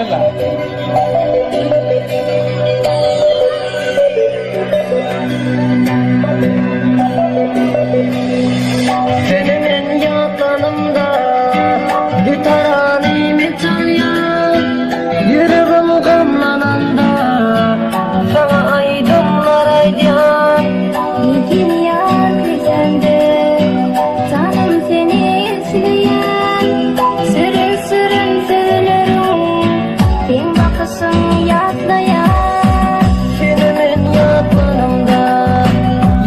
Berekella. Seni men ýatlanymda Gitarany men çalýan Ýüregim gamlananda Saňa aýdymlar aýdýan Giden ýar küýsände Janym seni isleýän Şirin-şirin sözleriň Seň bakyşyň ýatlaýan Seni men ýatlanymda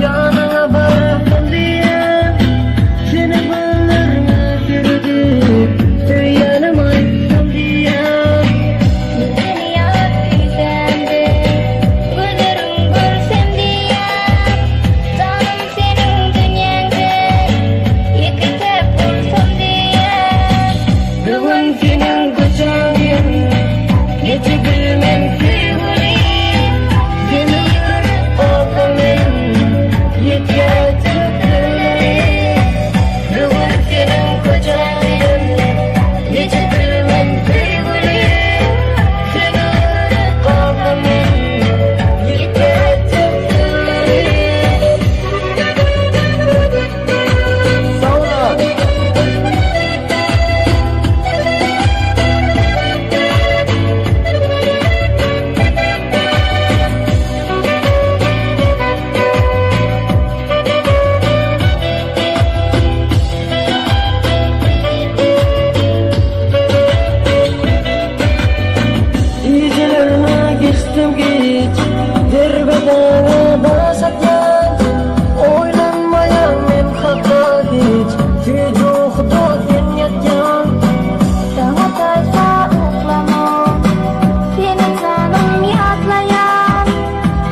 Ýanyňa barsam diýýän Seni gözlerime seredip Söýýänim aýtsam diýýän Giden ýar küýsände Gözleriň görsem diýýän Janym seniň dünýäňde Ýeke täk bolsam diýýän Bu gün seniň köçäňden Geçip bilmen söýgülim Seni görüp galsam men Ýetýär sözlerim Bu gün seniň köçäňden Geçip bilmen söýgülim Seni görüp galsam men Ýetýär sözlerim Sag boluň. Gijelerine geçdim giç Derbedeňe daş atýan Oýlanmaýan men hakda hiç Süýji ukuda sen ýatýan Daň ataýsa uklamok Seni janym ýatlaýan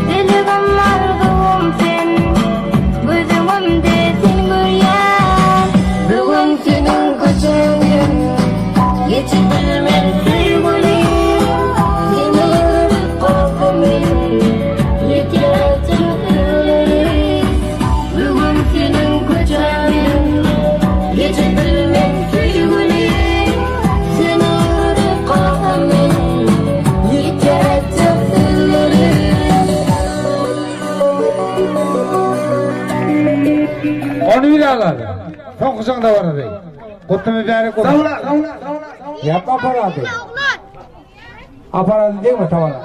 Dilegim arzuwym sen Göz öňümde sen görýän Bu gün seniň köçäňden Geçip bilmen söýgülim Seni görüp galsam men Ýetýär sözlerim Bu gün seniň köçäňden Geçip bilmen söýgülim Seni görüp galsam men Ýetýär sözlerim Ony bir alaly. Soňky jaňda barady. Gutly mübärek bolsun. Ýapma aparady. Aparady diýme tawara.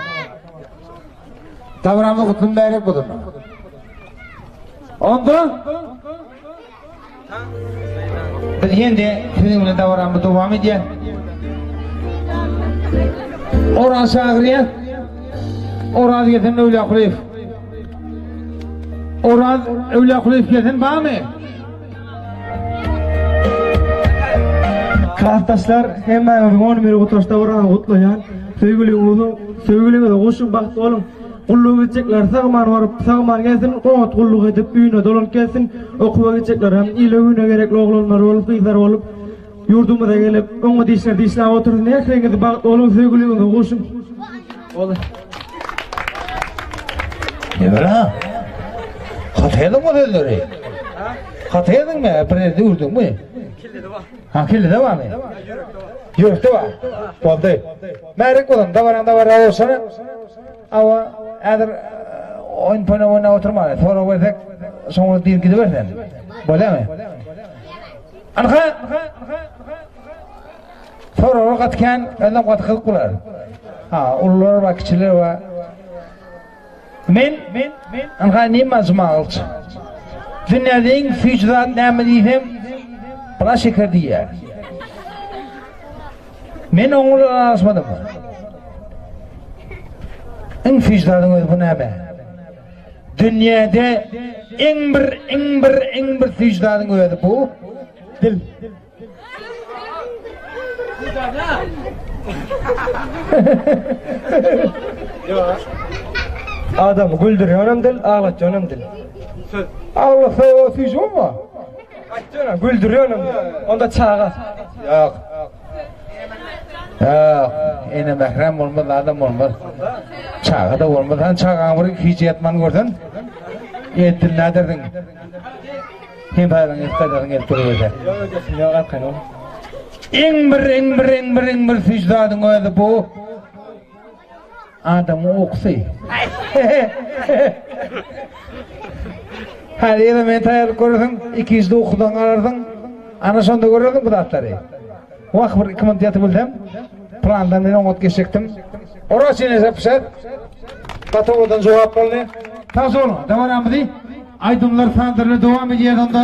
Dabaramyz gutly mübärek bolsun. Onda biz ýene siziň bilen dabaramyzy dowam edýär. Oraz çagyrýar. Oraz gelsin Möwlakulyýew. Oraz Öwlýakulyýew gelsin barmy? Klasdaşlar hemmäňiziň on biri gutaşda bir an gutlaýan. Söýgüliňizi söýgüliňize goşuň bagtly boluň. Gulluga gitjekler sagman baryp sagman gelsin, oňat gulluk edip öýüne dolanyp gelsin. Okuwa gitjekler hem ile güne gerekli oglanlar bolup gyzlar bolup ýurdumyza gelip oňat işlerde işläp otursyn. Ähliňiz bagtly boluň söýgüliňize goşuň. Boldy. Nebera? Hat ýazyň o sözleri. Hat ýazyňmy? Bir ýerde ürdüňmi? Kellede bar. Ha, kellede barmy? Ýürekde bar. Boldy. Märek bolsun, dabaraň dabara bolsun. Awa, häzir oýun poýna oýnap oturmaly. Sorag bersek, soňra diýip gidibersen. Bolýarmy? Anha! Soraglar gaty kän, özem gaty gyzyk bolar. Ha, ulular bar, kiçiler bar. Men, ynha nima Jumagylyç. Dünýäde iň süýji zat näme diýsem, bula şeker diýýär. Men oň bilen ylalaşmadym. Iň süýji zadyň özi bu näme? Dünýäde iň bir, iň bir, iň bir süýji zadyň özi bu dil. Adamy güldürýänem dil, aglatýanam dil. Aglasa o süýji bolma. Aýtýanam, güldürýänem dil. Onda çaga. Ýok. Ýok. Ene mährem bolmaz, adam bolmaz. Çaga da bolmaz. Sen çagaň bir hiç ýatman görsen, etdin näderdiň? Hem paýlaň edip gaýdaryn gelip duruberse. Ýok, arkaýyn ol. Iň bir, iň bir, iň bir, iň bir süýji zadyň özi bu. Adamyň ukusy. Häli ýene men taýýarlyk görersiň, ikinjide ukudan galarsyň. Ana şonda görersiň bu zatlary. Wah bir 2 minut ýatyp bilsem, plandan men oňat geçjekdim. Oraz ýene sepişer. Gaty owadan jogap boldy. Sag boluň. Dabaramyzy aýdymlar sazlar dowam edýär onda.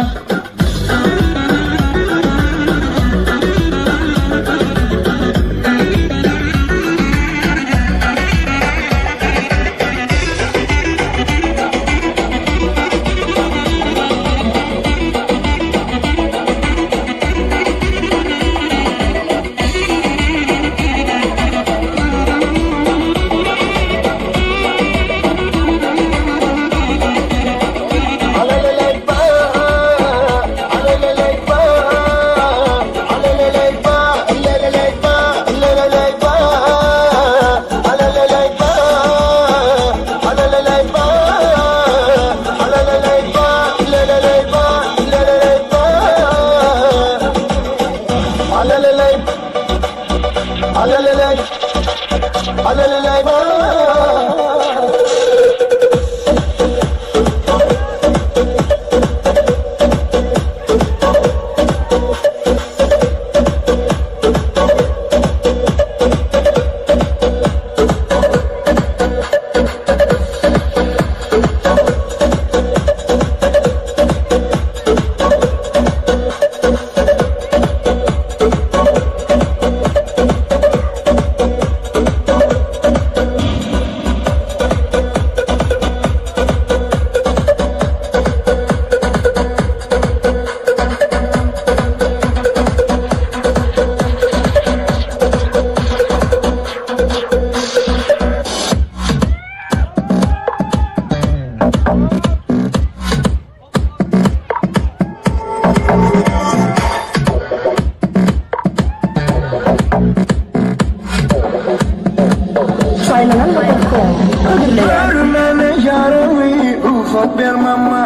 Görmeme ýarymy rugsat ber mama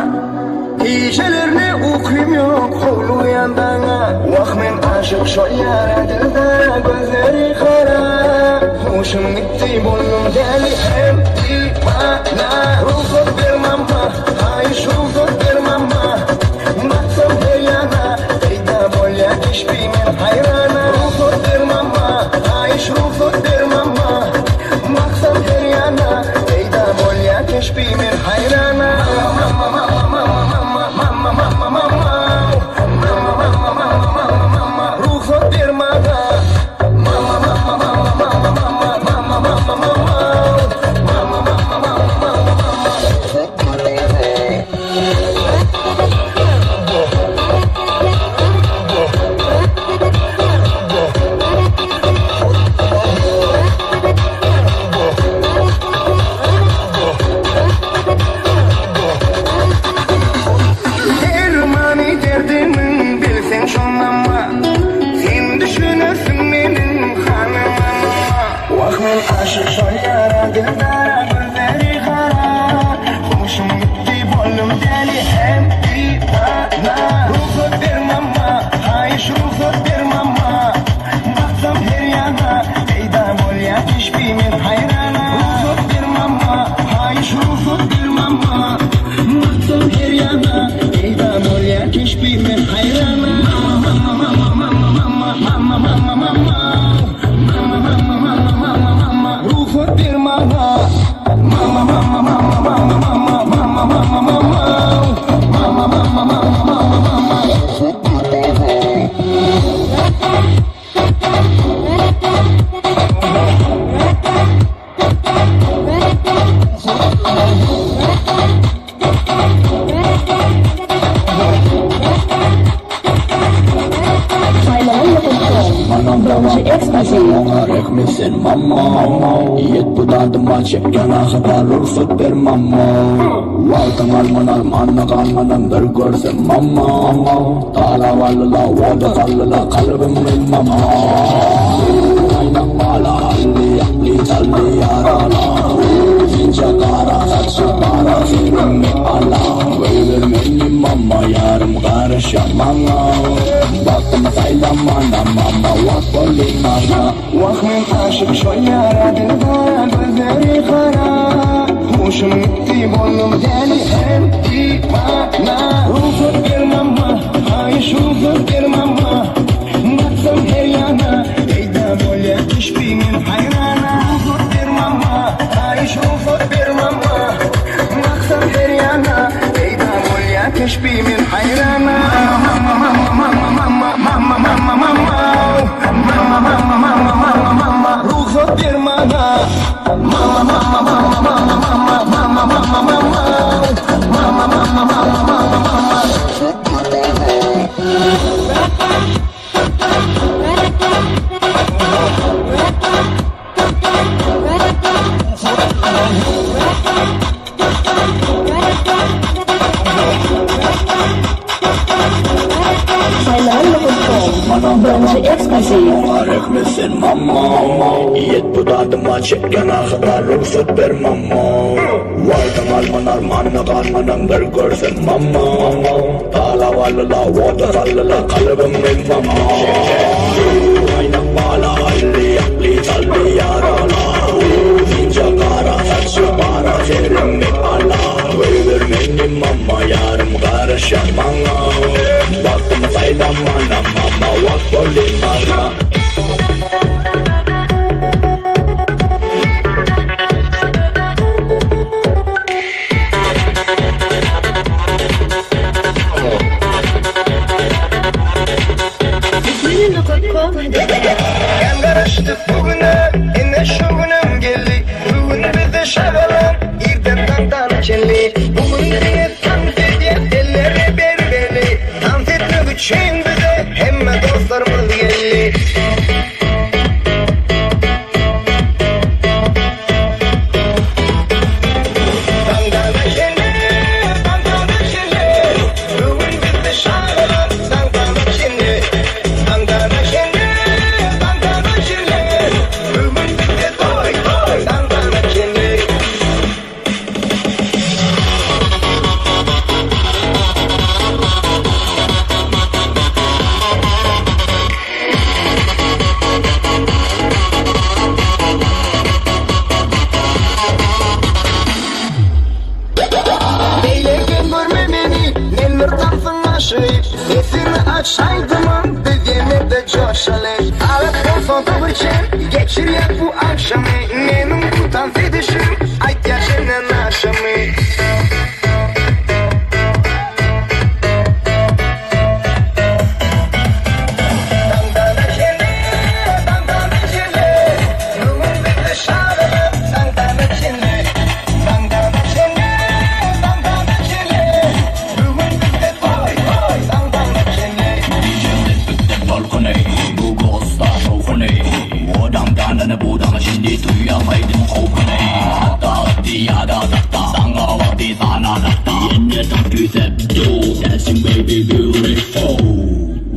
Gijelerine ukym ýok howlugýan daňa Wah men aşyk şol ýara dildara gözleri gara Huşum gitdi boldum däli hem diwana Rugsat ber mama haýyş rugsat ber mama Baksam her ýana peýda bolýa keşbi men haýrana Rugsat ber mama haýyş rugsat ber mama Baksam her ýana peýda bolýa keşbi men haýrana Mama mama mama mama mama mama mama Mama mama mama mama mama rugsat ber maňa Mama mama mama mama mama mama mama mama Mama mama mama mama mama Dermany derdimiň bilseň şonama Sen düşünersiň meniň halyma Wah men aşyk şol ýara dildara gözleri gara Huşum gitdi boldum däli hem diwana Rugsat ber mama haýyş rugsat ber mama Baksam her ýana peýda bolýa keşbi men haýrana Rugsat ber mama haýyş rugsat ber mama Baksam her ýana peýda bolýa keşbi men haýrana Mama mama mama mama mama mama mama Mama mama mama mama mama rugsat ber maňa Mama mama mama mama mama mama mama mama Mama mama mama mama mama Ince gara saçy gara serimi ala Goýber meni mama ýarym garyşa maňa Bagtymy saýlamana mama wah boldy maňa. Wah men aşyk şol ýara dildara gözleri gara Huşum gitdi boldum däli hem diwana Rugsat ber mama haýyş rugsat ber mama Baksam her ýana peýda bolýa keşbiňem haýrana Rugsat ber mama haýyş rugsat ber mama Baksam her ýana peýda bolýa keşbiňem haýrana Mama mama mama mama mama mama mama Mama mama mama mama mama Rugsat ber maňa Mama mama mama mama mama mama mama mama Mama mama mama mama mama Birinji ekskluziw. Sen mama Ýet bu dadyma çekgen ahyda rugsat ber mama Waydan alman armanyna galmanan bir görsen mama Talawalyla oda sallyla kalbym men mama Aýnak bala alli akly çally ýarala Ince gara saçy gara serimi ala Goýber meni mama ýarym garyşa maňa Bagtymy saýlamana mama wah boldy maňa. Gel garaşdyk bu güne, ine şu günüm geldi. Bu gün bizde şagalan, irden daňdana çenli. Bu gün diňe tans edýän ellere bermeli. Tans etmek üçin bize hemme dostlarymyz geldi. Daňdana çenli, daňdana çenli. Bu gün bizde şagalan, daňdana çenli. Daňdana çenli, daňdana çenli. Bu gün bizde toý, toý, daňdana çenli. Beýleki görme meni, men bir tansyň aşygy. Sesini aç aýdymyň, biz ýene-de joşaly. Sagat bolsa-da bir çen, geçirýäk bu agşamy. Meniň bu tans edişim, aýtýar senden aşamy. Daňdana çenli, daňdana çenli. Bu gün bizde şalyk, daňdana çenli. Daňdana çenli, daňdana çenli. Bu gün bizde toý, toý, daňdana çenli.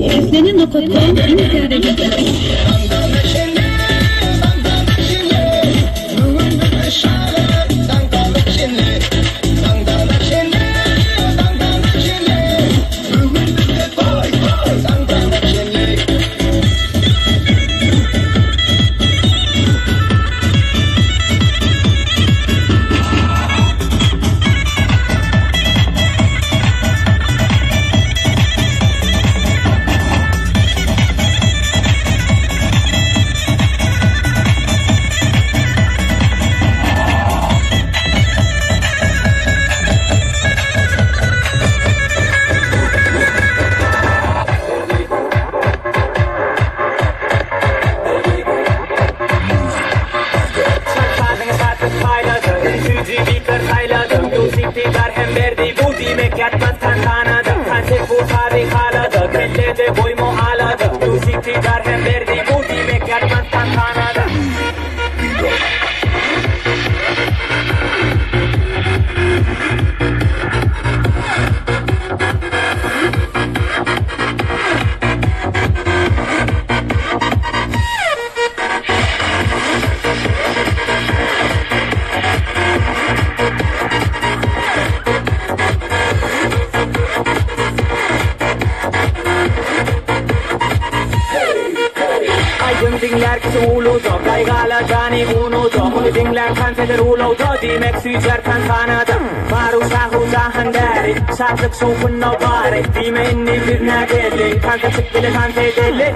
Esneni.com iň täze gepleşik. Daňdana çenli, daňdana çenli. Bu gün bizde şalyk, daňdana çenli. Daňdana çenli, daňdana çenli. Bu gün bizde toý, toý, daňdana çenli. Gala jani unudo Diňlän kanseler ulawda Diýmek süýjer tanhanada Baru şahu jahandäri Şatlyk şowhunna bary Diýme indi biz nädeli Tansa çyk bile tans edeli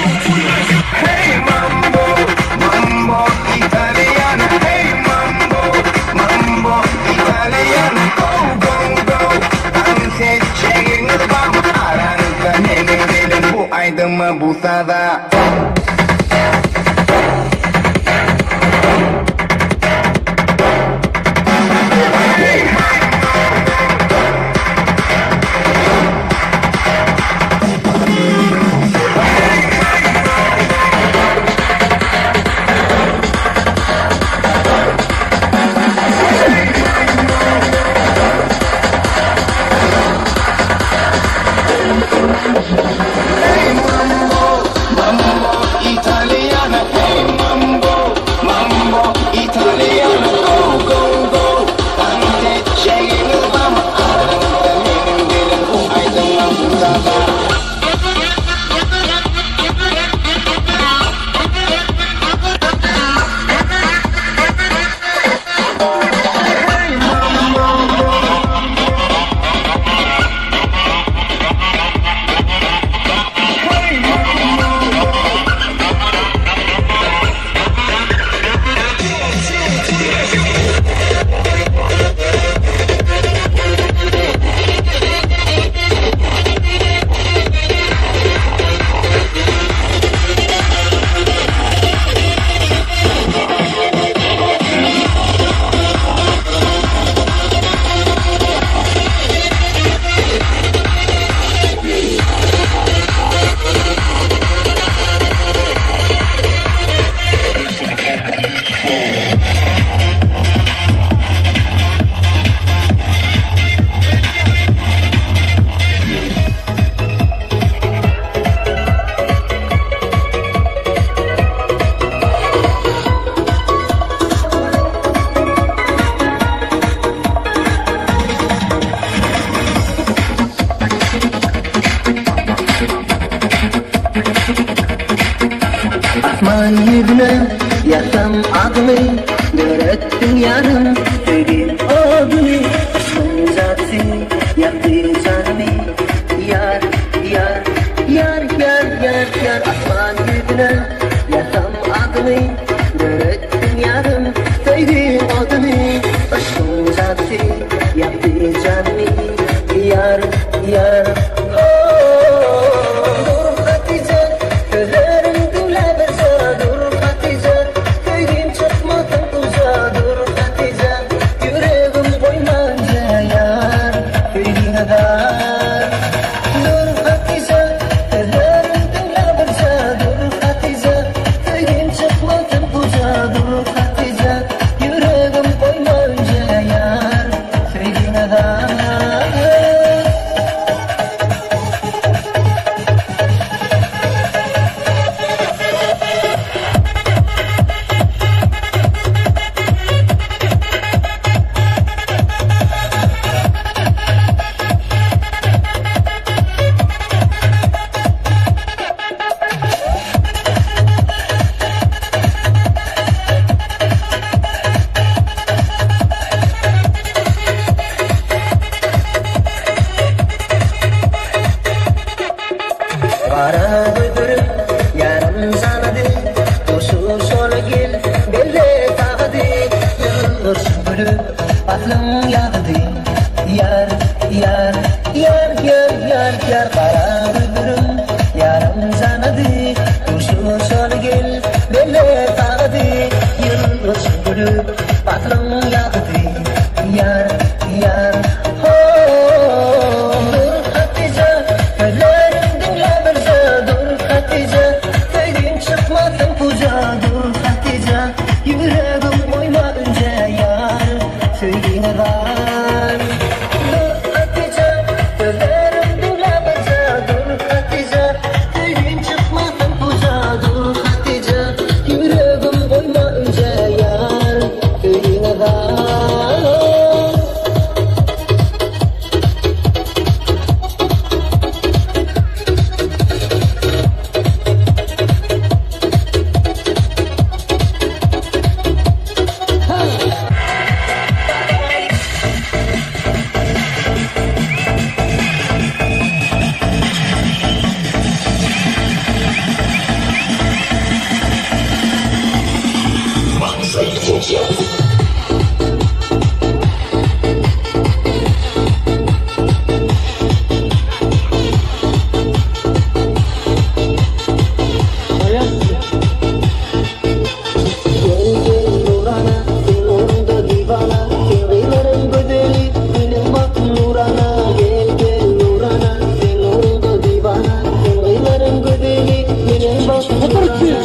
Hey mambo, mambo italiano. Hey mambo, mambo italiano. Go go go. Dans etjeginiz barmy? Araňyzda meniň bilen bu aýdyma bu saza. Hey mambo, mambo italiano. Hey mambo, mambo italiano. Go go go. Dans etjeginiz barmy? Araňyzda meniň bilen bu aýdyma bu saza. Hey mambo. Hey mambo. Asman ýüzüne ýazsam adymy Döretdiň ýarym söýgim oduny Yşkyň jadysy ýakdy janymy Ýar, ýar, ýar, ýar, ýar, ýar Asman ýüzüne ýazsam adymy Döretdiň ýarym söýgim oduny Yşkyň jadysy ýakdy janymy Ýar, ýar, oh Dur Hatyja, sözlerim diňle birje Dur Hatyja, söýgim çykmasyn puja Dur Hatyja, ýüregim goýmanca ýar Söýgiňe zar Dur Hatyja, sözlerim diňle birje Dur Hatyja, söýgim çykmasyn Ýürek batyryň ýazysy, ýar, ýar, ho! Dur Hatyja, sözlerim diňle birje, Dur Hatyja, söýgim çykmasyn puja, Dur Hatyja, ýüregim goýma ünje, Ýar, söýgiňe zar. Dur Hatyja, sözlerim diňle birje, Dur Hatyja, söýgim çykmasyn puja, Dur Hatyja, ýüregim goýma ünje, Ýar, söýgiňe zar. Gel gel Nurana, sen orunda diwana, Sen gyzlaryň gözeli, meniň bagtym Nurana. Gel gel Nurana, sen orunda diwana, Sen gyzlaryň gözeli, meniň bagtym Nurana.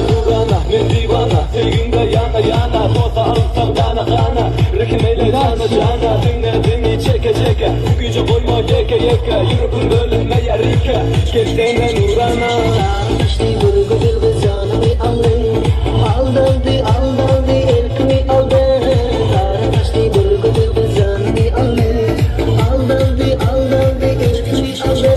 Nurana, men diwana, Söýgiňde ýana ýana, Dosa alsam gana gana, Rehim eýle jana jana, Diňle beni çeke çeke, Bu gije goýma ýeke ýeke, Ýüregim bölünmeýär ike, Gelsene Nurana. Saçly bir gözel gyz janymy aldy, Aldaldy, aldaldy, erkimi aldy. Sary saçly bir gözel gyz janymy aldy, Aldaldy, aldaldy, erkimi aldy.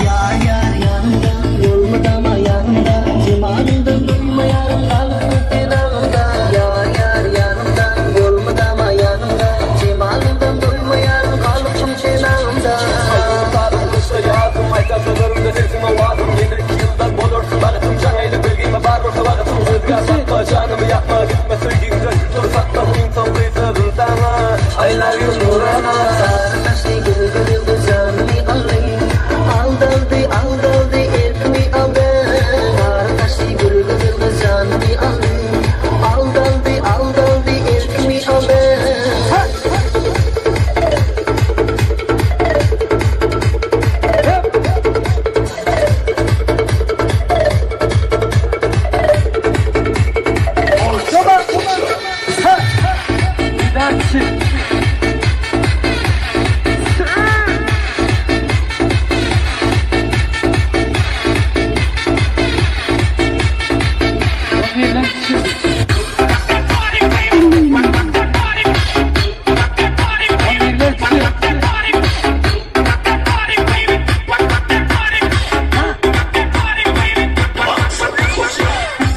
Ýar ýar ýanymda, bolmydama ýanymda, Jemalyňdan doýmaýaryn galypsyň sen aňymda. Ýar ýar ýanymda, bolmydama ýanymda, Jemalyňdan doýmaýaryn galypsyň sen aňymda. Aýdym gyşda ýazym, aýdar sözlerimde sensiň owazym, Ýene iki ýyldan bolarsyň bagtym, Jaň eýle belgime bar bolsa wagtym, Özgä bakma, janymy ýakma, gitme söýgiňden, Dur sakla iň soňky sözüm saňa, I love you Nurana. Sary saçly bir gözel gyz janymy aldy, Aldaldy, aldaldy, erkimi aldy. Sary saçly bir gözel gyz janymy aldy, Aldaldy, aldaldy, erkimi aldy.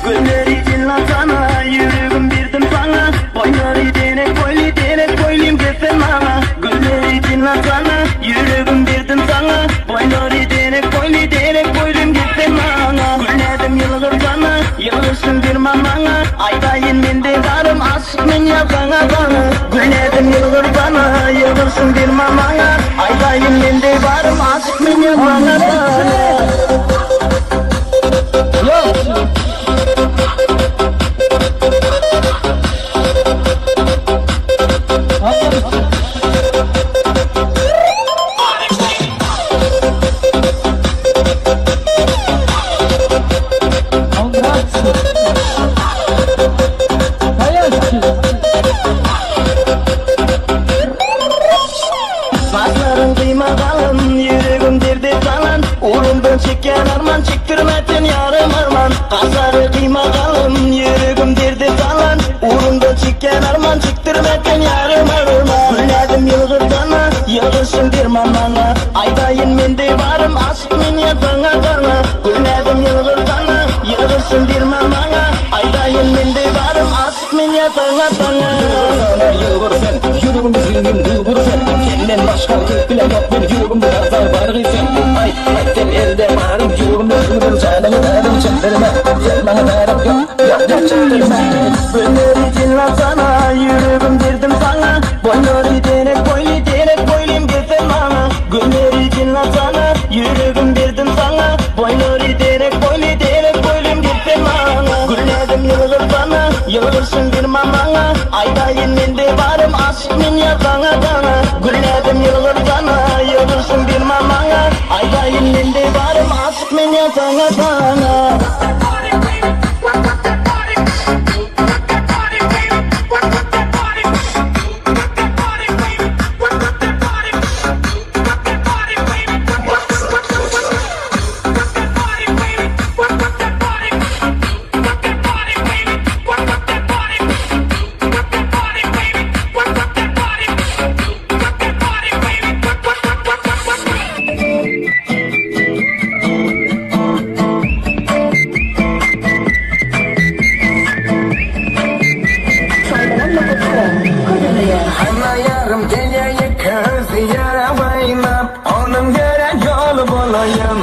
Gülleri dinlasana, ýüregim berdim saňa, Boýlary denek boýly, denek boýlym gelsen maňa. Gülleri dinlasana, ýüregim berdim saňa, Boýlary denek boýly, denek boýlym gelsen maňa. Gülledim ýylgyrsana, ýylgyrsyn bir maňa, Aýdaýyn mende barym, aşyk men ýazsaňa bana. Gülledim ýylgyrsana, ýylgyrsyn bir maňa, Aýdaýyn mende barym, aşyk men ýazsaňa bana. Başların kıyma kalın, yüreğim derde salan, Uğrundan çeken arman, çektirmeten yarım arman. Kasarı kıyma kalın, yüreğim derde salan, Uğrundan çeken arman, çektirmeten yarım arman. Gülledim yılgırsana, yılgırsın bir mamana, Aydayın mende varım, aşık men yatana bana. Gülledim yılgırsana, yılgırsın bir mamana, Aydayın mende varım, aşık men yatana bana. Ýylgyr sen, ýüregim zengin duýgur sen. Bilemok meni ýüregimde azar baryny sen Aýt, aýt sen elde barym ýüregimde ömrüm Janymy berdim çekdirme Sen maňa bärim ýok, ýok, ýok çekdirme Gülleri jyllatsana, ýüregim berdim saňa Boýlary derek boýly, derek boýlym gelsen maňa Gülleri jyllatsana, ýüregim berdim saňa Boýlary derek boýly, derek boýlym gelsen maňa Gülledim ýylgyrsana, ýylgyrşyň bir maňa Aýdaýyn mende barym, aşyk men ýazsaňa daňa Gülledim ýylgyrsana, ýylgyrşyň bir maňa Aýdaýyn mende barym, aşyk men ýazsaňa daňa Ana yarım gelýär közi ýara waýnap Onuň gören ýoly bolaýyn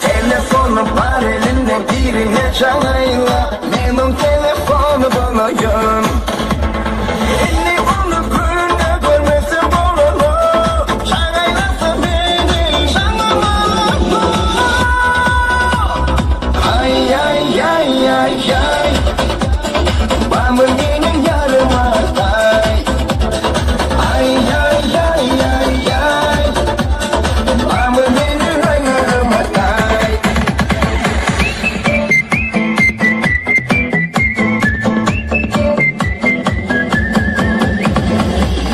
Telefonu bar elinde birine çalayla Menin telefonu bolaýyn Inni onu günde görmese bolany Çagaýlasa beni canım Ay ay ay ay ay Bamı benim yarıma ay Ay ay ay ay ay Bamı benim yarıma ay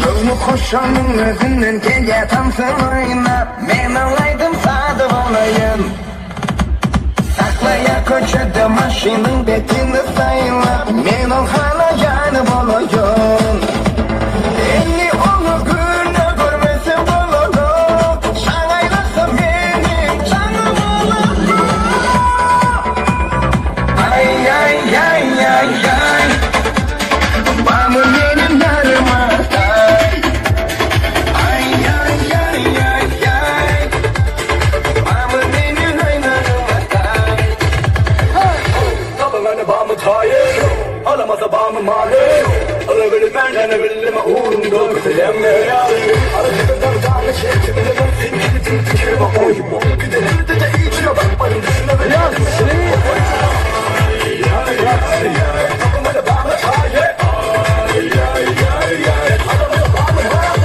Göwnü hoşanın özünden gelýär tamsyn oýnap Men alaýdym sadyk olaýyn Saklaýar köçede maşynyň betini saýlap Men ol halaýany bolaýyn Inni ony günde görmese bolanok Şaňaýlasa meni janym bolanok Ay ay ay ay ay Bamy meniň ýaryma ay Ay ay ay ay ay Bamy meniň aýnaryma ay Tapyňany bamy taýy Alamasa bamy maly Alabilmän bilme ugrunda kötelemme ýaly Aradydan dany çekip bilemem sen gidip pikirime oýma Gidelim de içine bakmayın düşünebilmem Tapyňany bamy taýy Ay ay ay ay Alamasa bamy maly Ay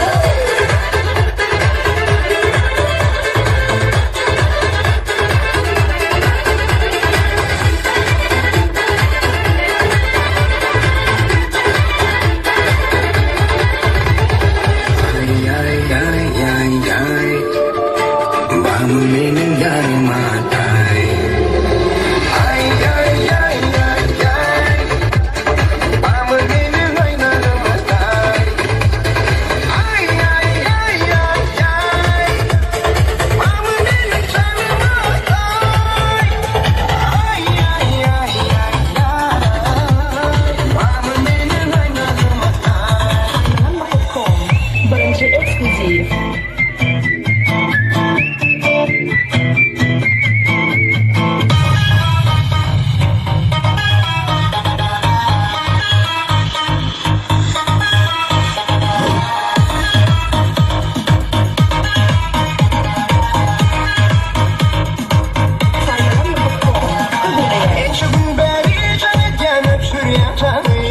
ay ay ay ay Bamy meniň ýaryma ay Ay ay ay ay ay Bamy meniň aýnaryma ay Ay ay ay ay ay Bamy meniň janyma ay Ay ay ay ay ay Bamy meniň aýnaryma ay Saýlanan.com Birinji ekskluziw. Saýlanan.com hödürleýär. Ençe gün beri can edýän öçürýän jany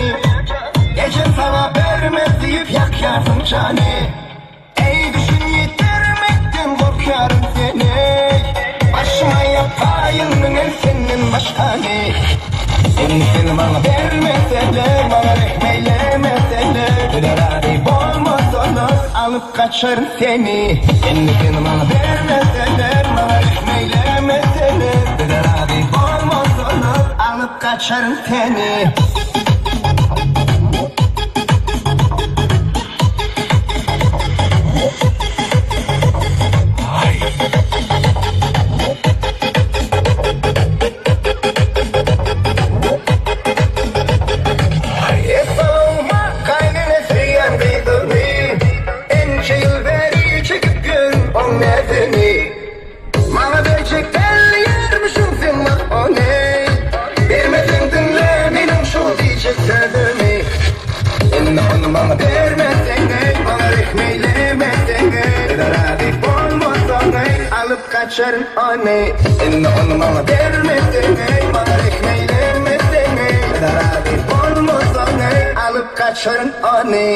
Gece sana bermez diýip ýakýarsyň jany Ey düşün ýitirmekden gorkýaryn seni Başyma ýapaýyn el senden başgany Sen seni maňa bermeseler, maňa rehm eýlemeseler Biderari bolmasalar, alyp kaçaryn seni Sen seni maňa bermeseler, maňa rehm eýlemeseler Biderari bolmasalar, alyp kaçaryn seni Essalawma kaýnene söýen gyzymy Ençe ýyl beri maňa bermeseň eý, maňa rehm eýlemeseň eý, Eger razy bolmasaň eý, alyp gaçaryn ony. Indi ony maňa bermeseň eý, maňa rehm eýlemeseň eý, Eger razy bolmasaň eý, alyp gaçaryn ony.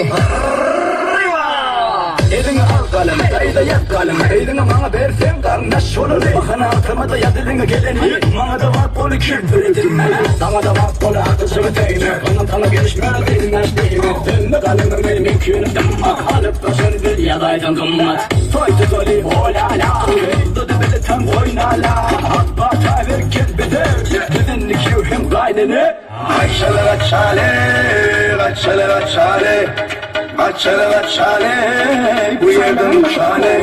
Eliňe al galam, daýza ýaz galam Eliňi maňa berseň garyndaş bolaly Bahana agtyrma-da ýaz eliňe geleni Maňa-da wagt boly kirpi edinmeli Saňa-da wagt boly akyljygy degme Ondan saňa gelişmez egin-eş geýme Dönme galamyň meni mümkinim dymma Alyp gaçan bir ýazaýdan gymmat Toý tutaly o-la-la Gyzdy bizi tam oýnala At pata ber gel bize Biz indi kiýew hem gaýnene Gaçaly gaçaly, gaçaly gaçaly, gaçaly gaçaly, bu ýerden uçaly.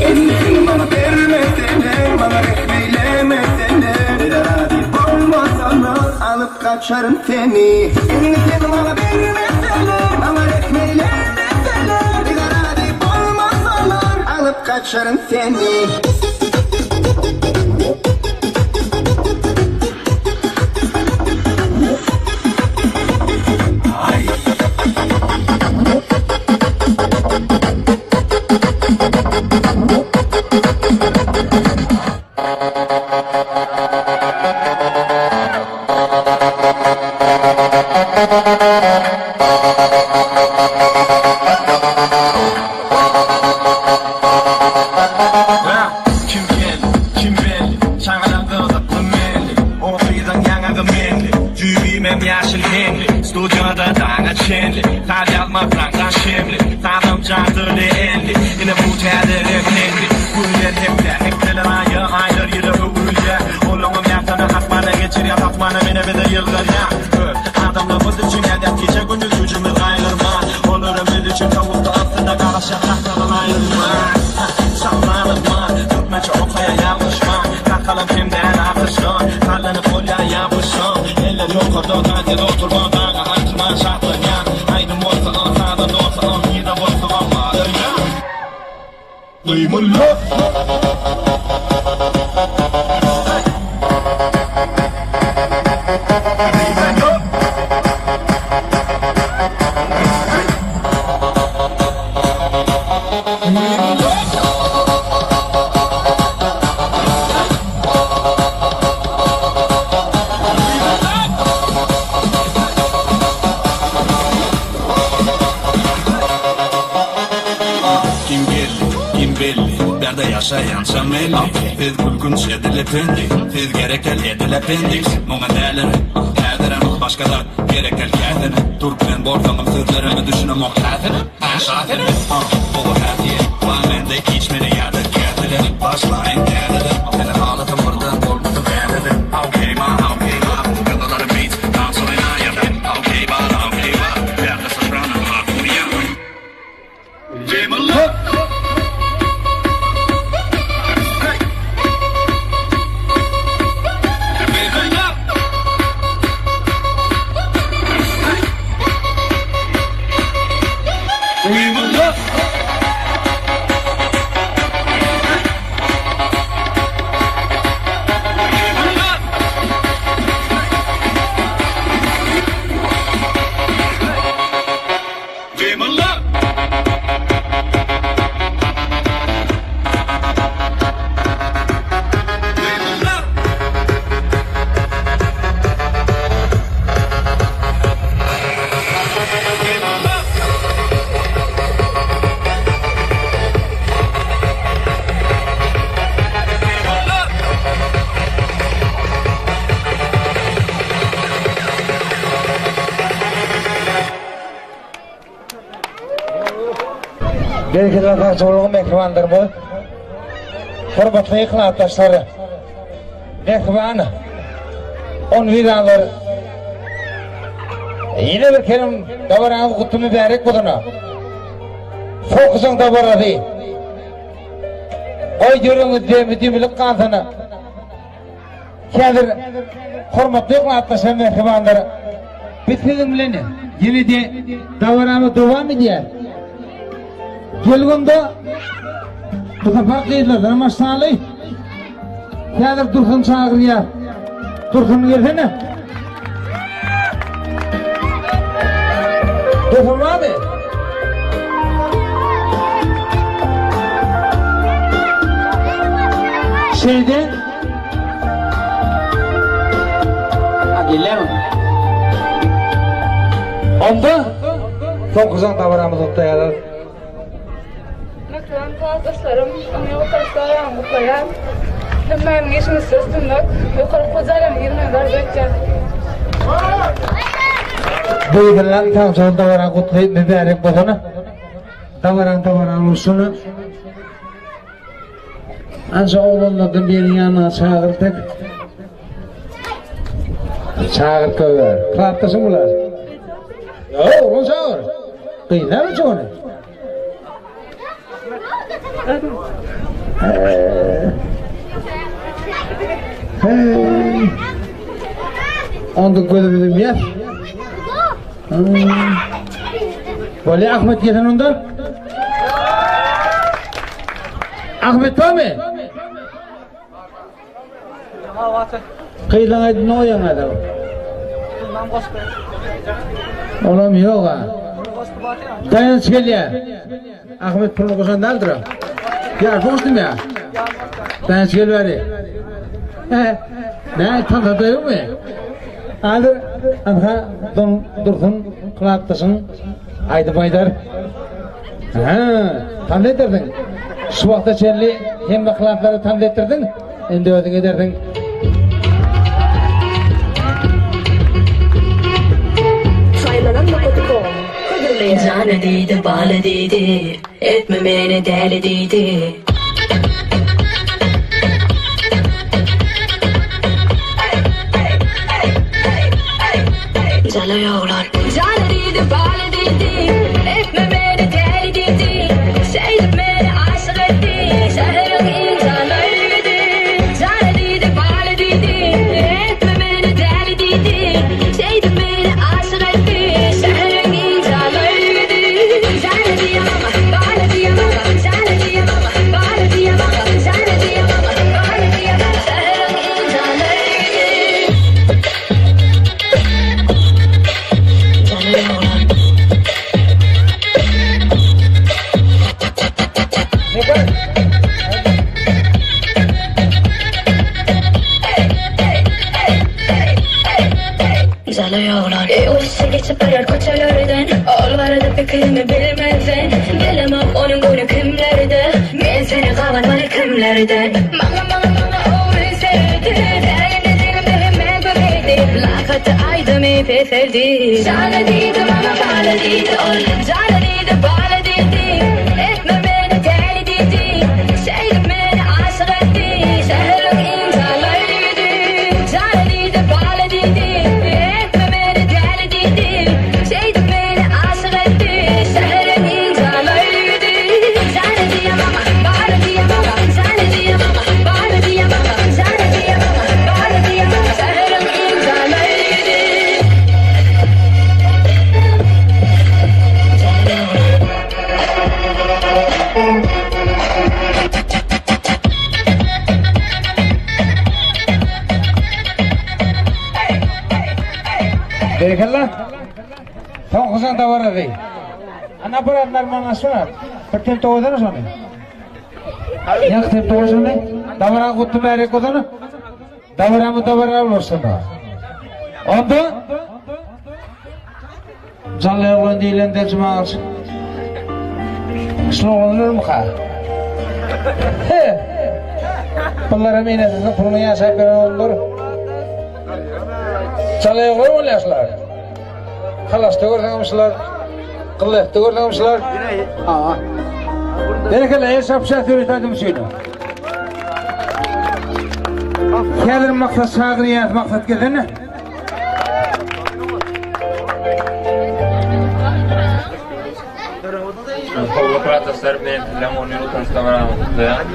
Indi sen maňa bermesene, maňa rehm eýlemesene, Bize razy bolmasana, alyp gaçaryn seni. Indi sen maňa bermesene, maňa rehm eýlemesene, Bize razy bolmasana, alyp gaçaryn seni. Kim geldi, kim belli, çagadan gyzykly menli O gyzyň ýaňagy menli, jübimem ýaşyl heňli Studiýada daňa çenli, saz ýazmak zaňdan şemli Sazam jadyly elli, ine bu täze rep heňli Günler hepde, hepdeler aýa, aýlar ýyla öwrülýär Olaňam ýatyny asmana geçirýär, asmana mene bize ýylgyrýar Öz adamlarymyz üçin edep gije-gündiz güjümiz gaýgyrman Olaram biz üçin towukda yssyda garaşýar sahnadan aýrylman Şatlanypman, türkmençe okaýa ýalňyşman Kakalam kem däl akyşdan, sallanyp bolýar ýapyşan Eller ýokarda, taýsyz oturman, daga aýtyrman şatlanýan Aýdym bolsa, sazam bolsa, nirde bolsagam bar öýem. Gymylla! Kim geldi, kim belli, bärde ýaşaýança melli Siz gülkünç edil ependi, siz gerek däl edil appendiks Muňa näler, häzirem başga zat gerek däl käsene Türkmen bolsaňam sözlerime düşünemok häsene, şasene Gowy häsiýet bar mende içmeli ýa-da käsede Başlaýyn täzeden, seni halasam birden bolmasyn täzeden Okey ma, okey ma, gyzylary beat, tans oýnaýar Okey bar, okey bar, bärde soprano hak urýar Berekella sagja boluň mähribanlarymyz. Hormatly hyzmatdaşlar. Mähriban on wizalar. Ýene bir kerim dabaraňyz gutly mübärek bolsun. Fokusyň dabarasy. Goý ýüregiňizde müdimilik galsyn. Häzir hormatly hyzmatdaşlar mähribanlar. Biz siziň bilen ýene-de dabaramyz dowam edýär. Gelgunda bu sapar gyzlardan başlaly. Häzir Dursun çagyrýar. Dursun gelsene. Döpem barmy? Şeýde Ha gelýärmi? Onda soňky jaň dabaramyzy gutlaýarlar. Mähriban klasdaşlarym, öňe gutarsaýam gutlaýan. Hemmäniň işiňizde üstünlik, ýokary okuw jaýlaryna girmegiňizi arzuw etýän. Gyzylan tagçaly dabara gutly mübärek bolsun. Dabaraň dabaraly bolsun. Anca oglanlardan birini ýanyna çagyrdyk. Çagyr köwer. Klasdaşyň bular. Ýok, oglan çagyr. Gyz näme üçin ony? Hey. Onda gözümizi ýas. Bolýa Ahmet gelsin onda. Ahmet barmy? Gyzlaň aýdyny oýaň adam. Olam ýok ha. Daýanç gelýär. Ahmet puluny goşan däldir. Ýa, goşdum ýa. Daýanç gel bäri. He. Näme tansa ýokmy? Häzir anha don dursun klapdaşyň aýdyp aýdar. Hä, tans edersiň. Şu wagta çenli hemme klaplary tans etdirdiň, indi özüň edersiň. Saýlanan nokady.com hödürleýär. Jana diýdi, bala diýdi, etme meni däli diýdi. Jalaý oglan. Jana diýdi, bala diýdi, etme meni däli diýdi. Şeýdip meni aşyk etdi, şäheriň iň jalaý ýigidi. Jana diýdi, bala diýdi, etme meni däli diýdi. Şeýdip meni aşyk etdi, şäheriň iň jalaý ýigidi. Jana diýýä maňa, bala diýýä maňa, jana diýýä maňa, bala diýýä maňa, jana diýýä maňa, bala diýýä maňa, şäheriň iň jalaý ýigidi. Ýuwaşja geçip barýar köçelerden Ol barada pikirimi bilmezden Bilemok onuň göwni kimlerde Men seni gabanmaly kimlerden Maňa maňa maňa ogry serdi Dälini dilimde hemmä göreýdi Lakatdy aýdymy peseldi Jana diýdi maňa bala diýdi ol Jana diýdi bala diýdi Etme meni däli diýdi Şeýdip meni aşyk etdi Şäheriň iň jalaý ýigidi Jana diýdi bala diýdi Etme meni däli diýdi Şeýdip meni aşyk etdi Şäheriň iň jalaý ýigidi Jana diýýä maňa bala diýýä maňa Jana diýýä maňa bala diýýä maňa Jana diýýä maňa bala diýýä maňa Şäheriň iň jalaý ýigidi Berekella. Soňkusyny dabarady. Ana bir adlar maňa şuna. Bir tem toýdana şony. Ýak tem toýşony. Dabara gutly bärek bolsun. Dabaramyz dabara bolsun. Onda Janly oglan diýlende Jumagylyç. Şul oglanlarmyka? He. Bunlara enesiniň puluny ýaşap beren oglanlar. Janly oglan bolýar şular. Halaşda görseňem şular. Gyllekde görseňem şular. Aha. Berekella, el çarpyşan söýlet aýdym üçin. Häzir maksat çagyrýas, maksat gelsene. Howly klasdaşlar men sizleň on ýyl utanç dabarany gutlaýan.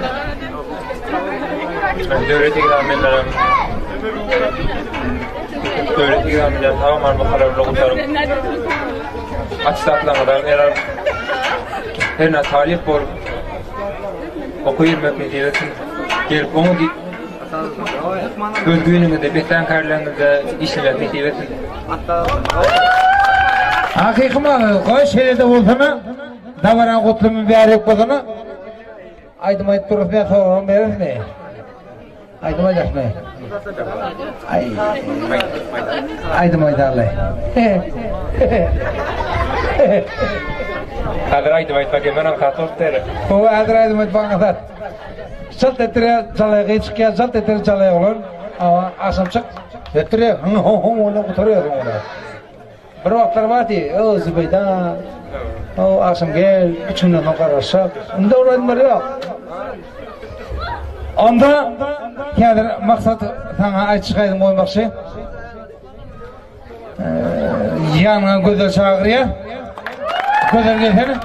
Döwlet ekzamenlerim Döwlet ekzamenleri sag-aman bahalar bilen gutaryp, attestatlamadan el alyp, hernä talyp bolup okuw ýermek nesip etsin. Gelip oňa diýip Öz güýnüňizde, besän kärleriňizde işlemek nesip etsin. Hakyky manyda goý şeýle-de bolsana, dabaraň gutly mübärek bolsana. Aýdym aýdyp durus men soragam bererismi? Aýdym aýdarsmy? Aý. Aýdym aýdarly. Häzir aýdym aýtmak hemen aňsat bolup berer. Hawa, häzir aýdym aýtmak aňsat. Çalt etdirýär, jalaýa gyz çykýar, çalt etdirip jalaýa oglan. Awa, agşam çyk. Etdirýär, hyň ho ho ondan gutarýarsyň ony. Bir wagtlar bardy, o Zübeýda, o agşam gel, üç günden soň garaşsak. Indi ol aýdymlar ýok. Onda häzir maksat saňa aýtjak aýdym goýmakçy. Ýanyňa Gözel çagyrýar. Gözel gelsene.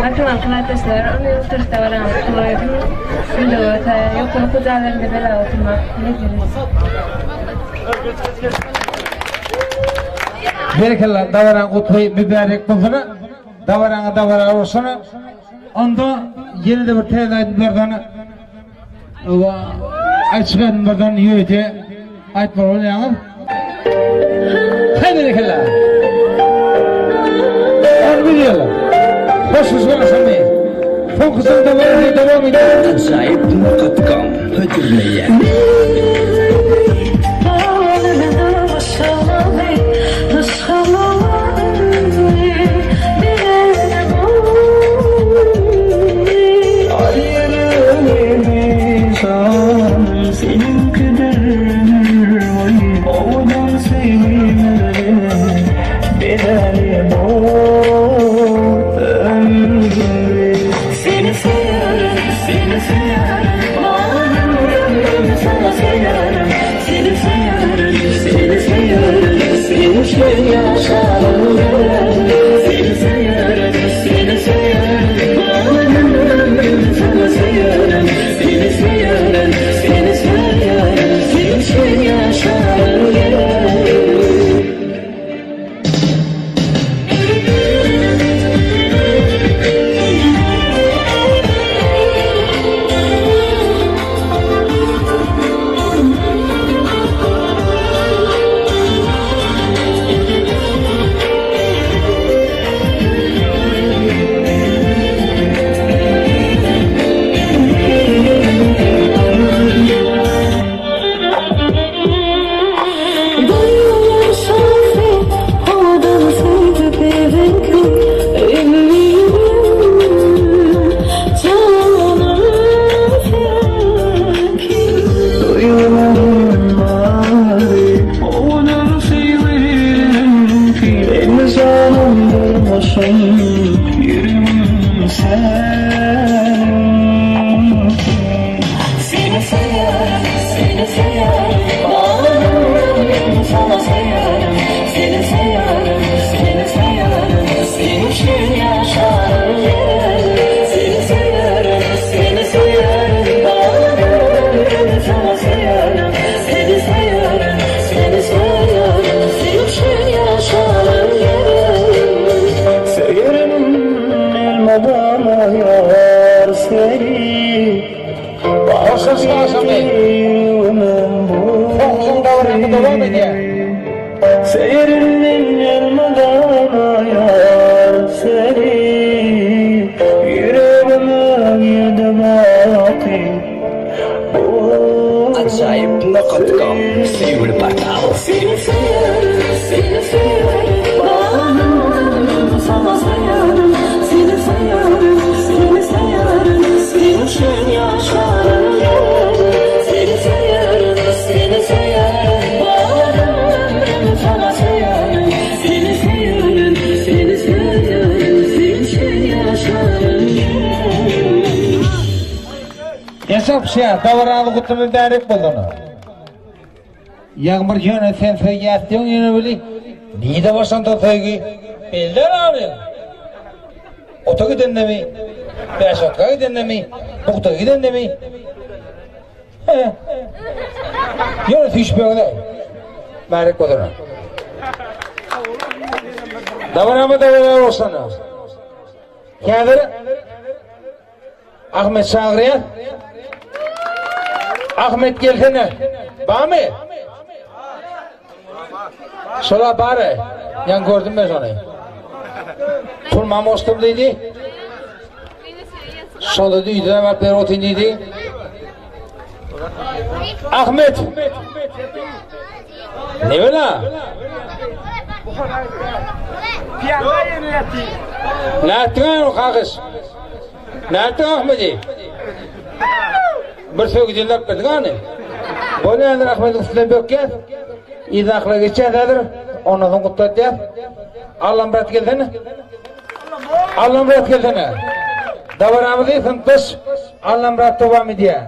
Mähriban klasdaşlar, ony oturyşda baran gutlaýyn. Indi bolsa ýokary okuw jaýlarynda bela oturmak nesip etsin. Berekella, dabaraň gutly mübärek bolsun. Dabaraňa dabara bolsun. Onda ýene-de bir täze aýdymlardan Aýtjak aýdymlardan ýörite aýtmaly bolýaňyz. Haý berekella. 11 ýyl. Hoşlaşyk agşamy. Soňky jaňda dowam edýär. Ajaýyp nokat.com hödürleýär. Hoşlaşyk agşamy. Soňky dabarany dowam edýär. Ajaýyp nokat.com söýgüli portal. Esap şä, dabaraly gutly mübärek bolsun. Ýagmyr ýöne sen söýýäs diýiň ýöne weli nide başlandy söýgi belli abi. Ota gidendemi? Bäşotka gidendemi? Bugda gidendemi? He. Ýöne süýşmegiňiz Mübärek bolsun. Dabaramy dabara bolsun. Häzir Ahmet çagyrýar. Ahmet gelsene. Bamy? Şola bary. Ýan gördüm men şony. Pul mamosdum diýdi. Şonda diýdi, bak ber otyn diýdi. Ahmet. Ne bela? Nätdiň o kagyş? Nätdiň Ahmedi? Bir sögüjini alyp berdik hany. Bolýandyr Ahmediň üstünden bökýär. Yzdakylar geçýär häzir. Ondan soň gutlatýar. Allamyrat gelsene. Allamyrat gelsene. Dabaramyzy synpdaş Allamyrat dowam edýär.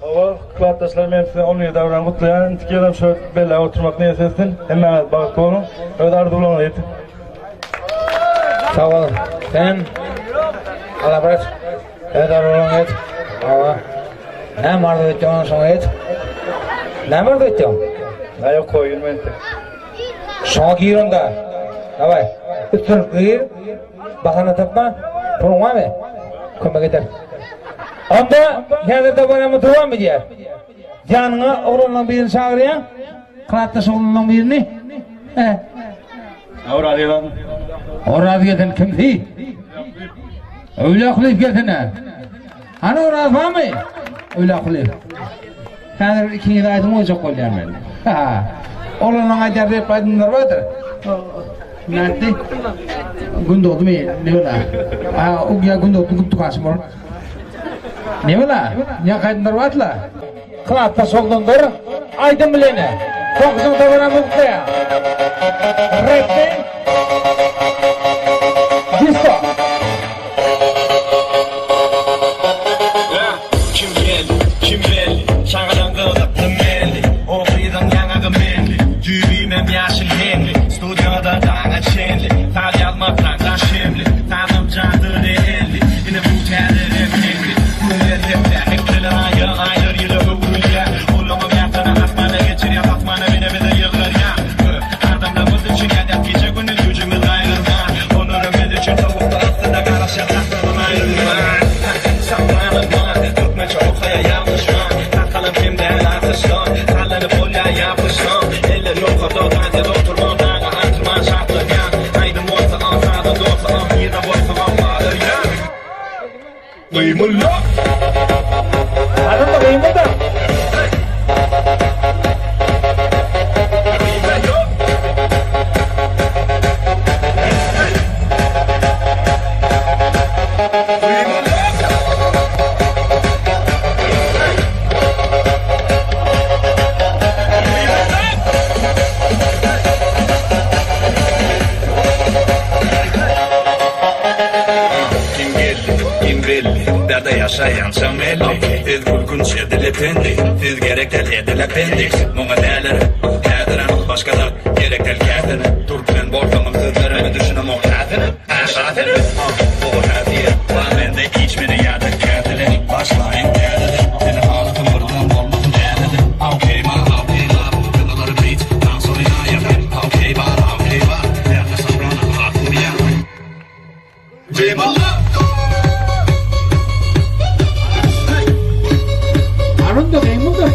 Hawa, klasdaşlar men size on bir dabrany gutlaýan. Indiki ýylam şu belläp oturmak nesip etsin. Hemmäňiz bagtly boluň. Öz arzuwlaryňyza ýetiň. Sag bol. Sen Allamyrat öz arzuwlaryňa ýet. Hawa. Näme arzuw etýäň şoňa ýet. Näme arzuw etýäň? Näme ýok goýun men. Şoňa gir onda. Daway. Üstünlikli gir. Bahana tapma. Puluň barmy? Kömek eder. Onda häzir dabaramyz dowam edýär. Ýanyňa oglanlaryň birini çagyrýaň. Klasdaş oglanlaryň birini. He. Oraz gelsin. Oraz gelsin kimsi? Öwlüýä Kulyýew gelsene. Hany Oraz barmy? Öwlüýä Kulyýew. Häzir ikiňiz aýdym goýjak bolýan men. Oglanlaryň aýdýan rep aýdymlary bardyr. Nätdi? Gündogdymy? Ne bela? Ha, o ýa Gündogdy gupdy bol. Ne bela? Ýa aýdymlar bardyla. Klasdaş oglanlar aýdym bilene. Soňkusyny dabaramyz gutlaýar. Repde Disko. Kim geldi, kim belli, Çagadan gyzykly melli, O gyzyň ýaňagy menli, Düýbimem ýaşyl heňli, Studiýada daňa çenli, Saz ýazmakdan daş hemli, Sazam jadyly elli, Ine bu täze rap heňli, Günler hepdä, hepdeler aýa, aýlar ýyla öwrülýär, Olaňam ýasyny asmana geçirýär, Asmana bine bize ýygrarýar, Adamlarymyz üçin ýa-da gije-gündiz güjümiz gaýgyrman, Olara biz üçin sowukda yssyda garaşýar tasdanam aýrylman. Saklanypman, türkmençe okaýa ýalňyşman, Sakalam kem däl artyşdan, Sallanyp bolýar ýapyşsam, Eller ýokarda tansiýada oturman, Daga artyrman şatlanýan, Aýdym bolsa al, saza dolsa al, Nirde bolsaňam galyrýan. Gymylda! Arada gymylda! Kim geldi, kim belli, Bärde ýaşaýançam belli. Siz gülkünç edil ependi, Siz gerek däl edil ependi. Muňa dälere, häzirem başga zat gerek däl käsene. Türkmen bolsamam sözlerime düşünemok häzirem. Hä, şasenem? O häsiýet bar mende içmeli ýa-da käseli. Başlaýyn täzeden, seni halatym birden bolmasyn täzeden. Okey bar, okey bar, gyzylary beat, tansory aýagy. Okey bar, okey bar, bärde soprano hak urýar. Arunda gymylda.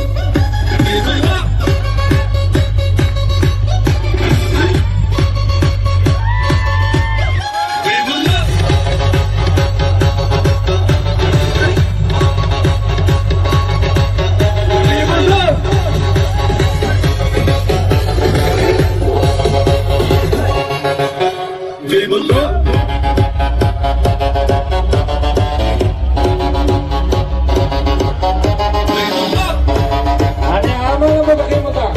Hany almaň da gymylda.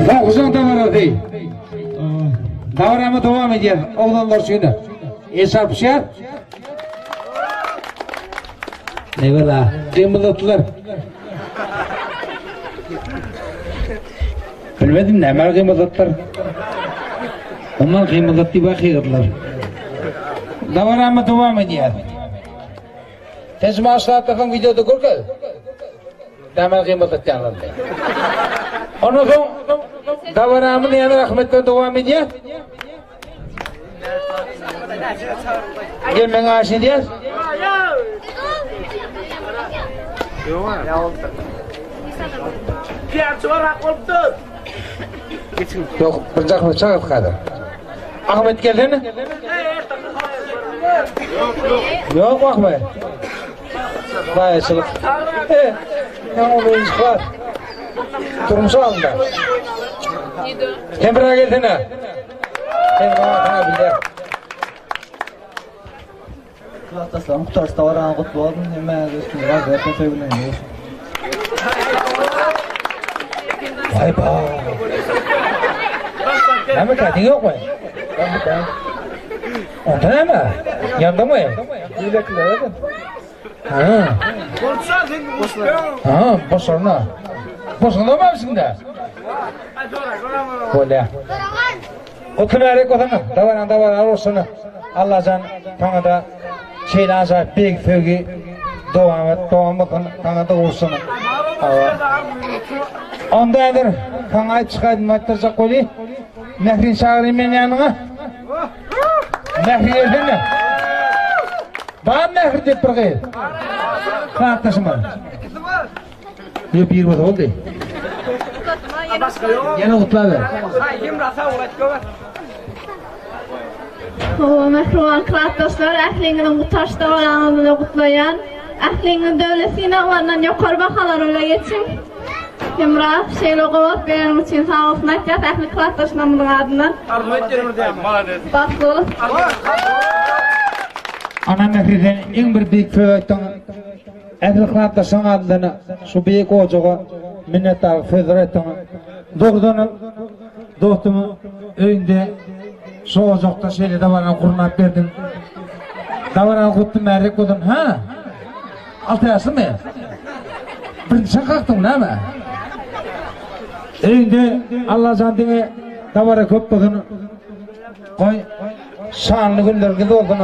Soňkusyň dabarasy. Dabaramy dowam edýär. Oglanlar üçin. El çarpyşýar. Newela, gymyldatdylar. Bilmedim näme gymyldatdylar. Ondan gymyldat diýip gygyrdylar. Dabaramy dowam edýär. Sen şu maşlatda soň wideoda görkez. Näme gymyldatýarlar diýip. Ondan soň dabaramyz ýene rahmetden dowam edýär. Gel men aşy diýer. Ýok, bir Ahmet çagyrt gadyr. Ahmet gelsene. Ýok Ahmet. Baýçylyk. E, ne ol iş bar. Durmuş alynda. Sen bir gelsene. Sen bana sana bilýär. Klasdaşlarym gutarşda baraňa gutly bolsun. Hemmäňize üstünlik arzuw etdim söýgüliňiz bolsun. Vay ba. Näme kädiň ýokmy? Onda näme? Ýandyňmy? Ha. Ha, boşarna. Boşanda mı şimdi? Bolýar. Gutly mübärek bolsun. Dabaran dabaraly bolsun. Allajan saňa da şeýle ajaýyp beýik söýgi dowam et, dowam bolsun, saňa da gowuşsyn. Onda häzir saňa aýt çykaýdym aýtdyrjak weli. Mährin çagyrayyn men ýanyňa. Mähri gelsene. Bar Mähri diýip bir gyz. Saatdaşym bar. Ýok bir bolsa boldy. Ýene gutlaber. Hawa, mähriban klasdaşlar, ähliňiziň gutaryş dabaraňyz bilen gutlaýan. Ähliňiz döwlet synaglaryndan ýokary bahalar bilen geçiň. Hemra, şeýle gowat bereniň üçin sag bolsun aýtýas ähli klasdaşlarymyzyň adyndan. Bagtly bol. Ana Mähri sen iň bir beýik söz aýtdyň. Ähli klasdaşlaryň adyndan şu beýik ojaga minnetdarlyk sözleri aýtdyň. Dogrudanam dostumyň öýünde şu ojakda şeýle dabarany gurnap berdiň. Dabaraň gutly mübärek bolsun. Ha? Alty ýaşlymy? Birinji sen kakdyň näme? Öýünde Allajan diňe dabara köp bolsun. Goý, şanly günleriňiz bolsun.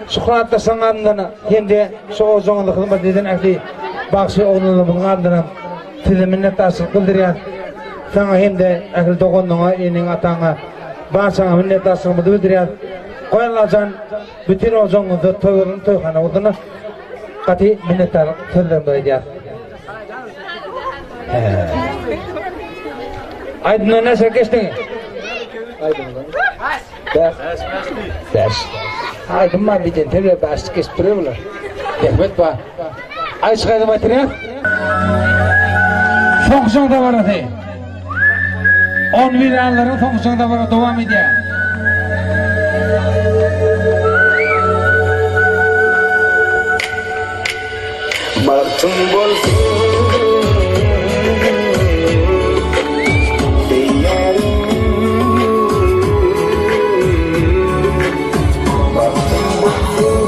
Şuhratlaşan adyndan hem-de şu ojagyňyzda hyzmat eden ähli bagşy oglanlarymyzyň adyndan size minnetdarçylyk bildirýän. Saňa hem-de ähli doganlaryňa, eneň, ataňa, barçaňa minnetdarçylygymyzy bildirýäs. Goý Allajan bütin ojagyňyzda toý bolsun, toýhana bolsun. Gaty minnetdarlyk sözlerimizi aýdýas. Aýdymdan näçe geçdiň? Aýdymdan. Bäş. Bäş. Aýdym bar diýen terbiýe bäşlik geçip duruyor bular. Hikmet bar. Aý çykaýdym aýtyrýar. Soňky jaň dabarasy. 11 anlaryň soňky jaň dabara dowam edýär. Bagtym bolsun Bagtym bolsun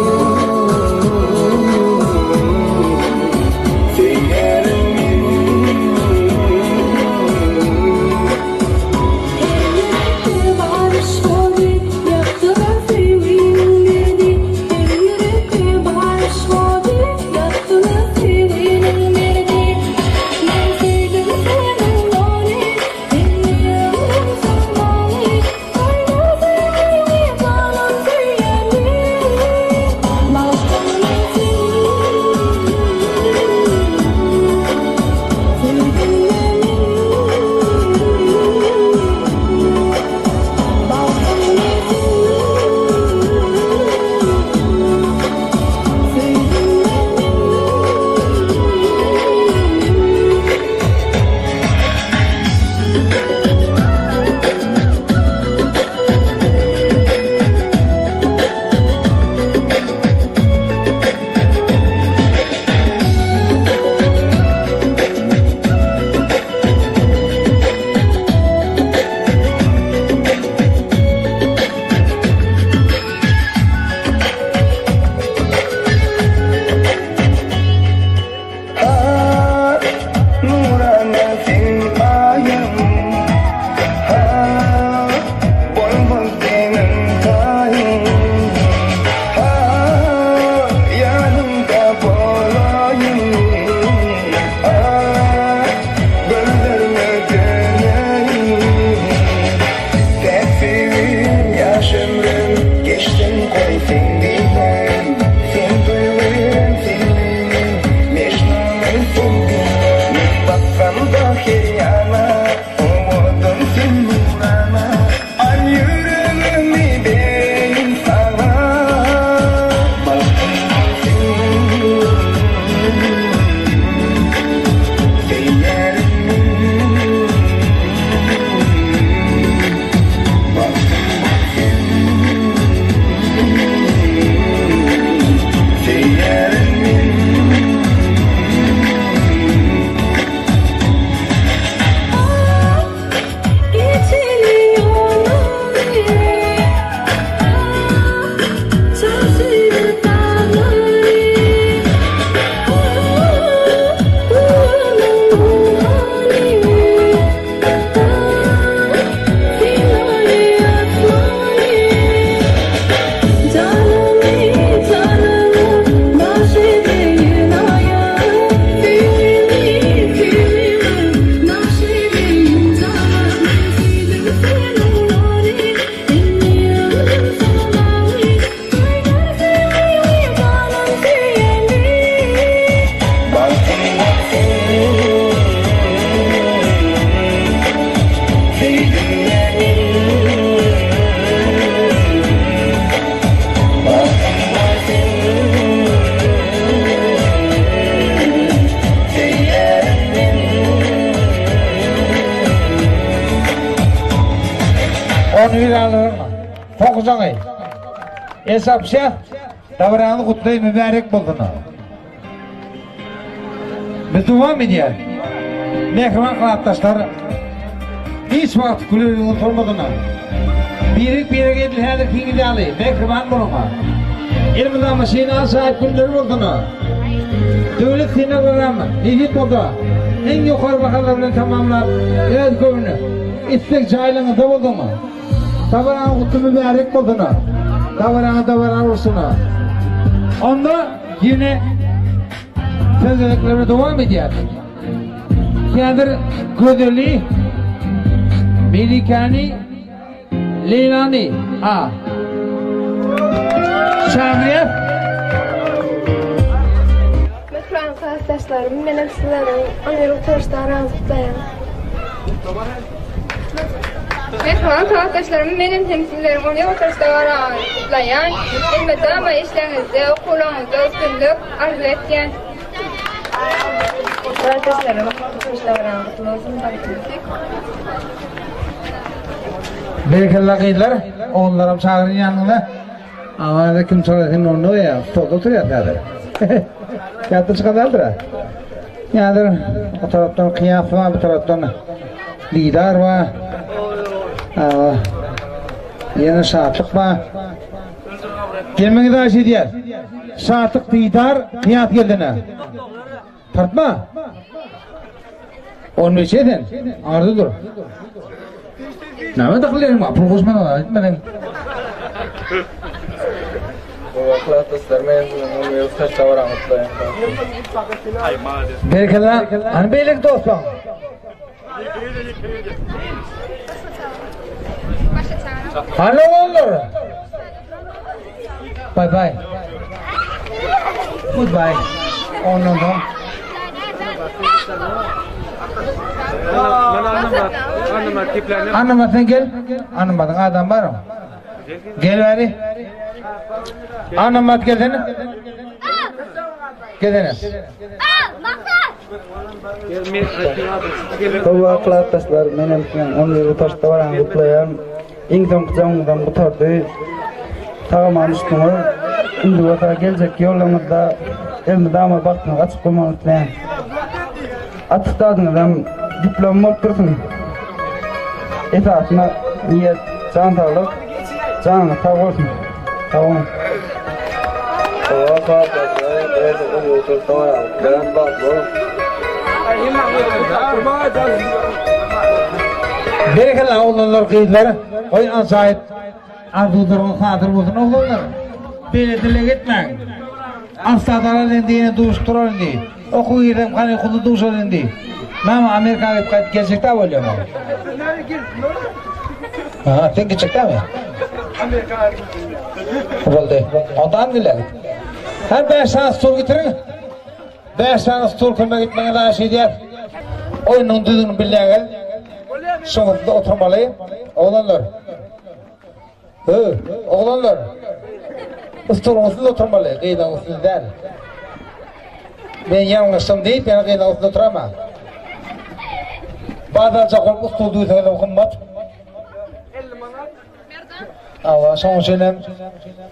11 alaryň soňky jaňy. El çarpyşýas. Dabaraňyzy gutlaýyn mübärek bolsun. Biz dowam edýäris. Mähriban klasdaşlar, hiç wagt güler ýüzüňiz solmasyn. Birek-birege edil häzirkiňiz ýaly mähriban boluň. Elmydama şeýle ajaýyp günler bolsun. Döwlet synaglaram nesip bolsa, iň ýokary bahalar bilen tamamlap, öz göwün isleg jaýlaryňyzda bolsun. Dabaraňyz gutly mübärek bolsun. Dabaraňyz dabara bolsun. Onda ýene söz gezeklerine dowam edýär. Häzir Gözeli, Melikäni, Leýlany A. Çagyrýar. Mähriban klasdaşlarym, menem sizleriň on bir gutarşda araňyzy gutlaýan. Mähriban klasdaşlarym, menem hem sizleriň on bir gutarşda araňyzy gutlaýan. Elmydama işleriňizde, okuwlaryňyzda üstünlik arzuw etýän. Klasdaşlarym, gutarşda araňyz gutly bolsun, bagtly. Berekella gyzlar, oglanlaram çagyryň ýanyňyza. Awaza kim çalar sen onda ýa stolda oturýar häzir. Ýatdan çykan däldir. Häzir o tarapdan Kyýas bar, bu tarapdan Didar bar. Awa. Ýene Şatlyk bar. Gelmegiňizi haýyş edýär. Şatlyk Didar Kyýas geldine. Tartma. On beşe sen. Arda dur. Näme dakylýaň? Pul goşman aýtmadyň. Berekella. Hany beýleki dostlaň? Hany oglanlar? Bye bye. Goodbye. Ondan soň. Annamat sen gel. Annamatyň adam bar. Gel bäri. Annamat gelsene. Gelsene. Hawa klasdaşlar menem siziň on bir gutaryşda barany gutlaýan. Iň soňky jaňyňyzam gutardy. Sag-aman uçduňyz. Indi bolsa geljekki ýollaryňyzda elmydama bagtyňyz açyk bolmagyny isleýän. Attestadyňyzam diplom bolup dursun. Esasyna niýet, jan saglyk, janyňyz sag bolsun. Sag boluň. Berekella oglanlar gyzlar goý ajaýyp arzuwlaryňyz hasyl bolsun oglanlar beýle dileg etmäň Asla indi ýene duşup durar indi okuw girsem kanikulda duşar indi Näme Amerika gidip gaýdyp geljekdä bolýamy Ha sen gitjekdämi Boldy onda Angliýa git Her 5 sany stul getirin 5 sany stul kömek etmegiňizi haýyş edýär. Oýnuň düzgünini bilýäňiz. Şoňuzda oturmaly. Oglanlar. Hı, oglanlar. Stoluň üstünde oturmaly, gyzlaryň üstünde däl. Men ýalňyşdym diýip, ýene gyzlaryň üstünde oturama. Bazarja bolup stul duýsaňyz gymmat. Hawa, şonuň üçin hem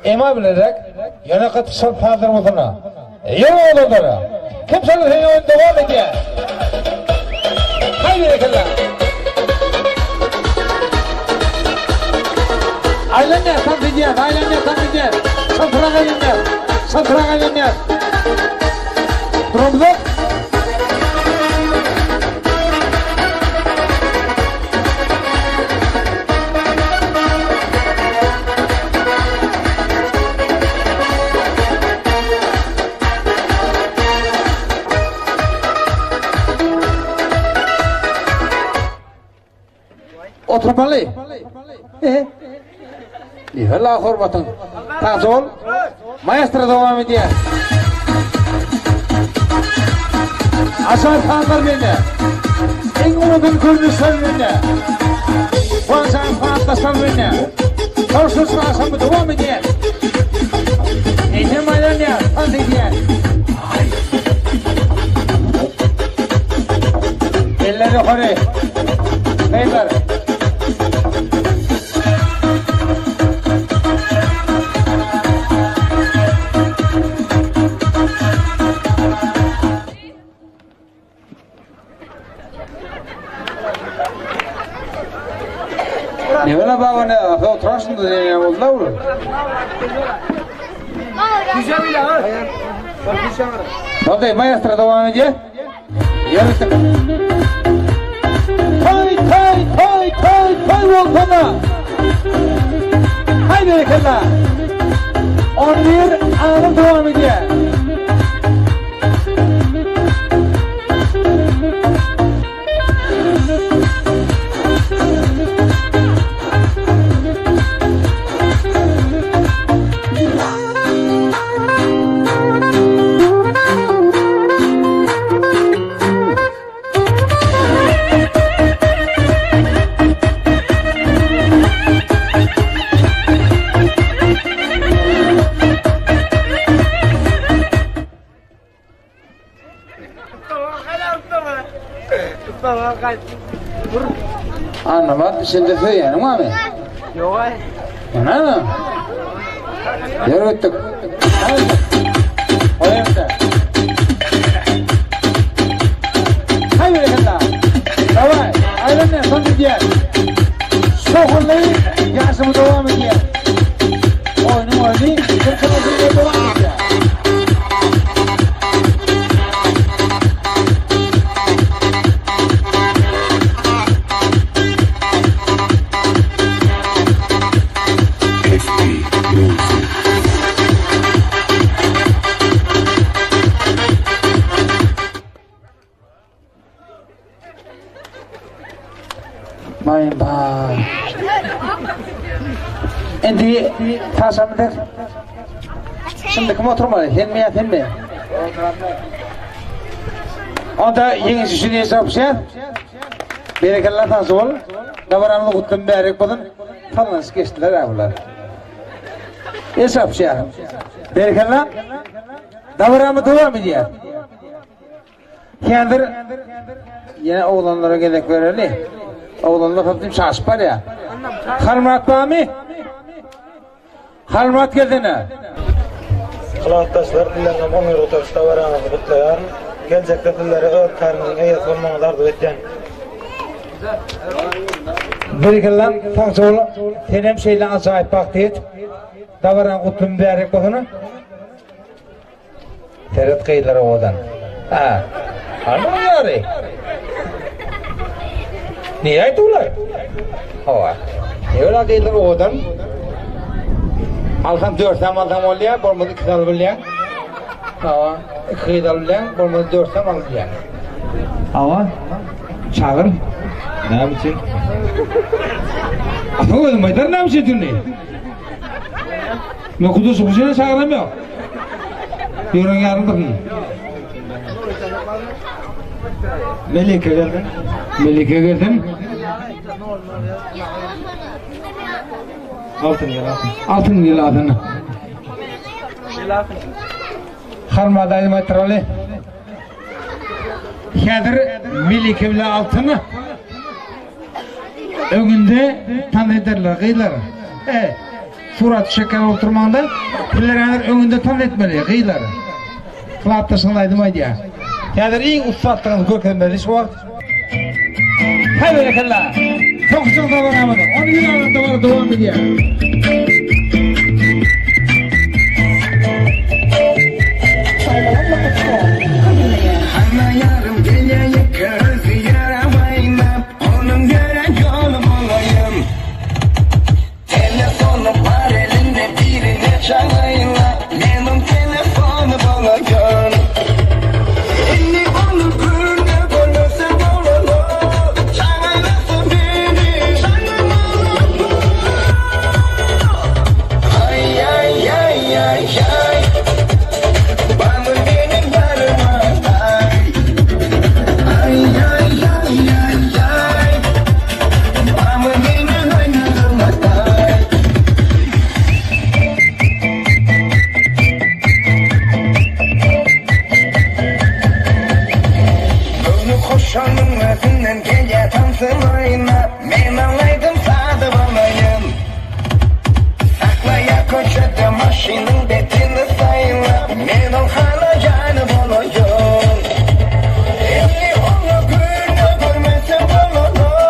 ema bilerek, ýöne gaty çalt hazir bolsana. Ýok oglanlara. Kim şol sen oýun dowam edýär. Haý berekella. Aýlanýar, tans edýär, aýlanýar, tans edýär. Çaltrak aýlanýar, çaltrak aýlanýar. Duramzok. Oturmaly. E. Ýa hormatyň. Sagja bol. Maestro dowam edýär. Aşar sanlar mende. Iň uludan görnüşler mende. Guwançan sanatdaşlar mende. Hoşlaşma agşamy dowam edýär. Eýsem aýlanýar, tans edýär. Eller ýokary. Gyzlar. Ne bana baba ne? Oturarsın da ne oldu da bu? Boldy, maestro dowam edýär. Ýörüsün. Toý, toý, toý, toý, toý bolsun-a. Haý berekella. 11 anym dowam edýär. Anlamat, şimdi söýýäniň barmy? Ýok aý. Ana. Ýör ötdük. Oýunda. Haý berekella. Daway, aýlanýar, son gidýär. Şohunly ýaşymy dowam edýär. Oýnuň oýny bir çykyşyny dowam edýär. Maýyn ba. Indi taşamydyr. Şimdi kim oturmaly? Sen mi ya sen mi? Onda ýeňiş üçin el çarpyşýar. Berekella sag bol. Dabaranyny gutly mübärek bolsun. Sallanyşyp geçdiler ha bular. El çarpyşýar. Berekella. Dabaramyz dowam edýär. Häzir ýene oglanlara gezek bereli. Oglanlar hop çaşyp barýar. Halmyrat barmy? Halmyrat gelsene. Hyzmatdaşlar sizlerinem on bir gutaryş dabaraňyzy gutlaýaryn. Geljekde sizlere öz käriňiziň eýesi bolmagyňyzy arzuw edýän. Berekella, sag bol. Senem şeýle ajaýyp bagta ýetip, dabaraň gutly mübärek bolsun. Seret gyzlar owadan. Ha. Hany ýary? Niye aýdylar? Hawa. Ýöne gyzlar owadan. Alsam dörsem alsam bolýar, bolmasa iki alyp bilýän. Hawa, iki gyz alyp bilýän, bolmasa dörsem alyp bilýän. Hawa. Çagyr. Näme üçin? Ata özüm aýdar näme üçin dünni? Men kudaşy kuşuna çagyram ýok. Ýören ýaryldyryn. Melike gelsin. Melike gelsin. Altyn gel altyn. Altyn gel altyn. Harmada aýdym aýtdyraly. Häzir Melike bilen Altyny öňünde tans ederler gyzlar. E, surat çeken oturmanda bizler häzir öňünde tans etmeli gyzlar. Klapdaşyňyz aýdym aýdýar. Häzir iň ussatlygyňyzy görkezmeli şu wagt. Haý berekella. Soňky çykyş dabaramyz. 11 adam dabara dowam edýär. Anna ýarym gelýär ýeke özi ýarabaýnap Onuň ýören ýoly bolaýyn Telefony bar elinde birine jaňlaýynla Meniň telefony bolaýyn Indi ony günde görmesem bolanok Jaňaýlasa meni jaňlamaly Aý aý aý aý aý Barmy meniň ýaryma aý Aý aý aý aý aý Barmy meniň aýnadyma aý. Göwni hoşanyň özünden gelýär tansyň oýnap Men aňaýdym sadyp alaýyn Saklaýar köçede maşynyň betini saýlap Men oň halaýany bolaýyn Indi ony günde görmesem bolanok.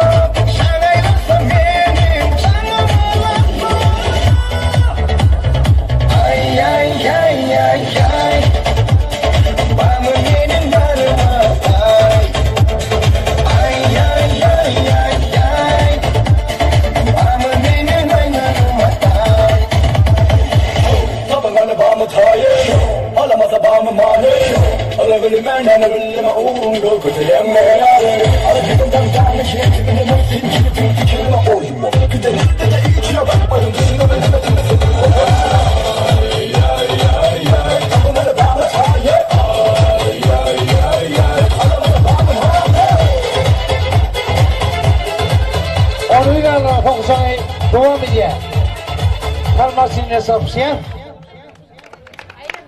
Onu soňy dowam edýär. Farmasine sapşýar.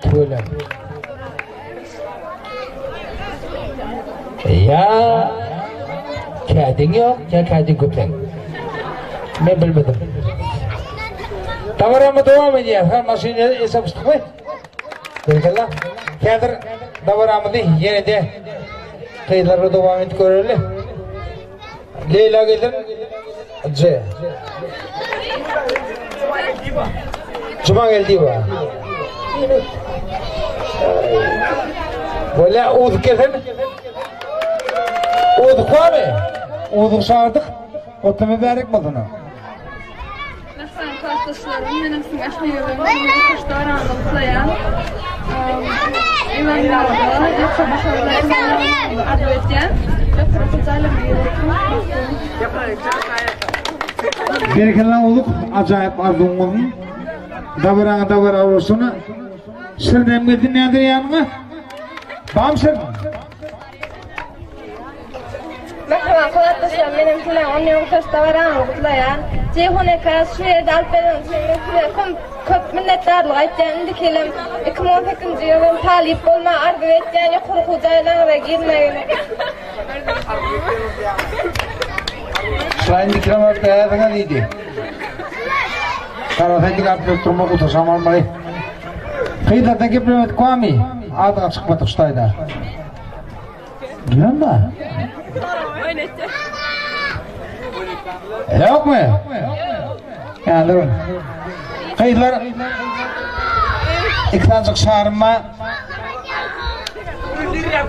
Tüweleme. Ýa kädiň ýok, ýa kädiň köp seň. Men bilmedim. Dabaramy dowam edýär. Ha maşyny hesaplaşdykmy? Berekella. Häzir dabaramyzy ýene-de gyzlarla dowam edip göreli. Leýla gelsin. C. Cuma geldi bu. Böyle uğuduk gelsin. Uğuduk var mı? Uğuduk çağırdık. Otlu mübarek bolsun. Mähriban klasdaşlarym, menem siziň ähliňiziň hoşdar aňyňyzy gutlaýan. Eýwanlarda ýokary bahalar almagyňyzy arzuw edýän. Ýokary okuw jaýlaryna girip Berekella olduk, ajaýyp arzuwyňyzyň dabaraňa dabara bolsun. Şirinem gelsin nädir ýanyňa? Bam şirin. Mähriban klasdaşlarym, menem sizleriň on ýyl gutarş dabaraňyzy gutlaýan. Jeýhun eke, şu ýerde alyp bereniňiz üçin men size köp köp minnetdarlyk aýtýan. Indiki ýylam, 2018-nji ýyl hem talyp bolmagy arzuw etýän, ýokary okuw jaýlaryňyza girmegini. Şaýyn dikram alyp beräýseňiz diýdi. Garasay dikap berip durmak utaşam almaly. Gyzlardan geplemedik barmy? Adyňa çykmadyk şu taýda. Bilen bar. Ýokmy? Ýa dur. Gyzlar iki sanjyk şarym bar.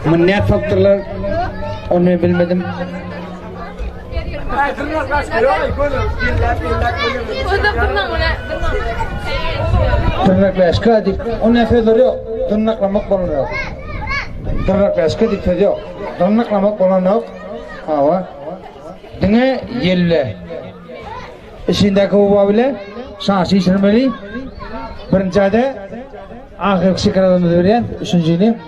Muny nädip tapdyrlar? Ony men bilmedim. Dyrnaklaşka diýip, onda sözleri ýok. Dyrnaklamak bolanok. Dyrnaklaşka diýip söz ýok. Dyrnaklamak bolanok. Hawa. Diňe ýelle. Içindäki howa bile şaşy içirmeli. Birinji aýda ahyrky şokoladymyzy berýän, üçünjini.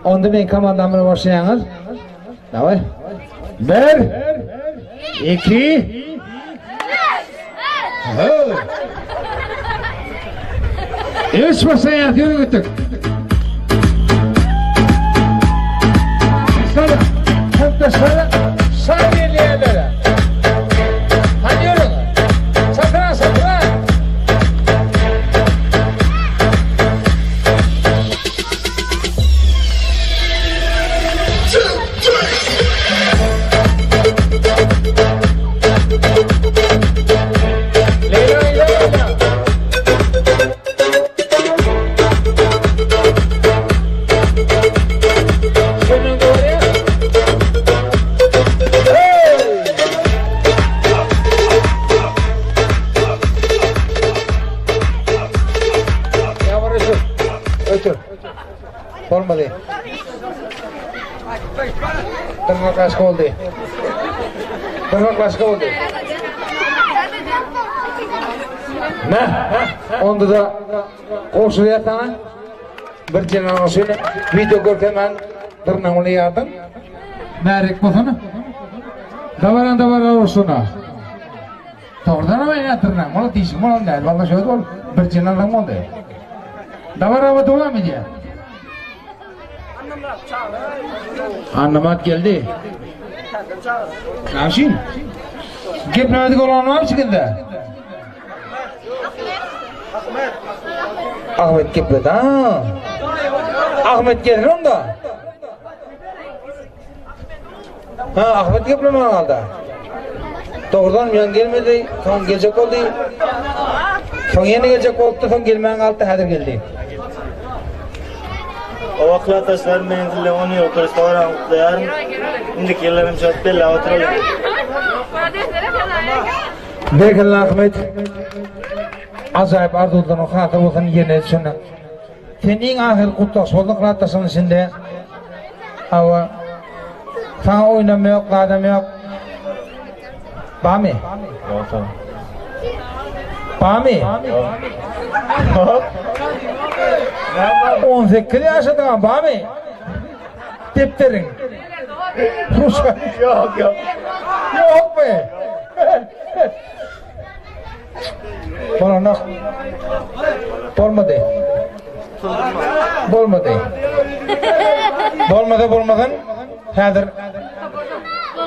Onda men komandam bilen başlaýaňyz. Daway. Bir, iki, üç başlaýar, ýürü gitdik. Sana, hemdeşlere, şar gelýärlere. Hadi ýürü. Satıra, satıra. Ötür. Bolmady. Dyrnak başga boldy. Dyrnak başga boldy. Ne? Onda da goşulýar sana. Bir jenan şöyle video görkezmän dyrnagyny ýardym. Märek bolsana. Dabaran dabara bolsana. Dogrudan hem aýna dyrnagyň bolar, dişiň bolar däl. Walla şöyle bol. Bir jenan boldy. Dabara dowam edýär. Annamat geldi. Naşin. Geplemedik olan var mı çıkında? Ahmet gepledi ha. Ahmet gelir onda. Ha Ahmet geplemän galdy. Dogrudan ýan gelmedi, soň geljek boldy. Soň ýene geljek bolupdy, soň gelmän galdy, häzir geldi. Oba klasdaşlar men sizle 10 ýyl oturyş dabarany gutlaýaryn. Indiki ýyllar hem şöyle belläp oturalyň. Berekella Ahmet. Ajaýyp arzuwlaryň hasyl bolsun ýene şunda. Sen iň ahyr gutlag bolduň klasdaşlaryň içinde. Hawa. Saňa oýnam ýok, zadam ýok. Bamy? Ýok sag. Bamy? Ýok. 18 ýaşadyň bamy? Depderiň. Ýok, ýok. Ýokmy? Bolanok. Bolmady. Bolmady. Bolmasa bolmasyn. Häzir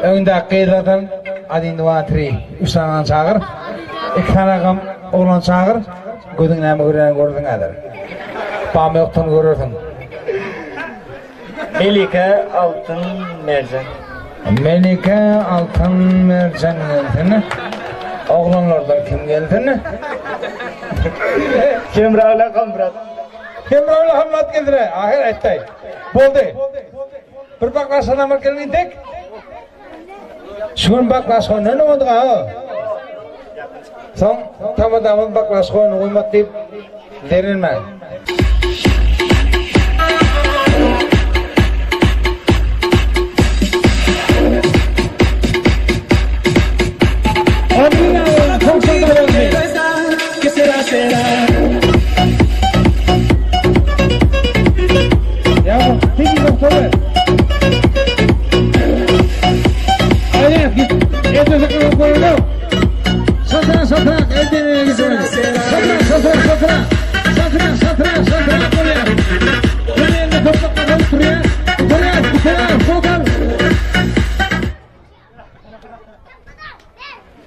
öňündäki gyzlardan adin, dva, tri, üç sany çagyr. Iki sany agam oglan çagyr. Gözüň näme görýän görürsüň häzir. Bamy ýokdugyny görersiň. Melike Altyn Merjen. Melike Altyn Merjen gelsin. Oglanlardan kim gelsin? Hemra bilen Hamrat. Hemra bilen Hamrat gelsin. Ahyr aýtdaý. Boldy. Bir baklaşan alyp gelin tek. Şu gün baklaş oýnuny oýnadyk ha. Soň tamadamyz baklaş oýnuny goýmak diýip zerilmän.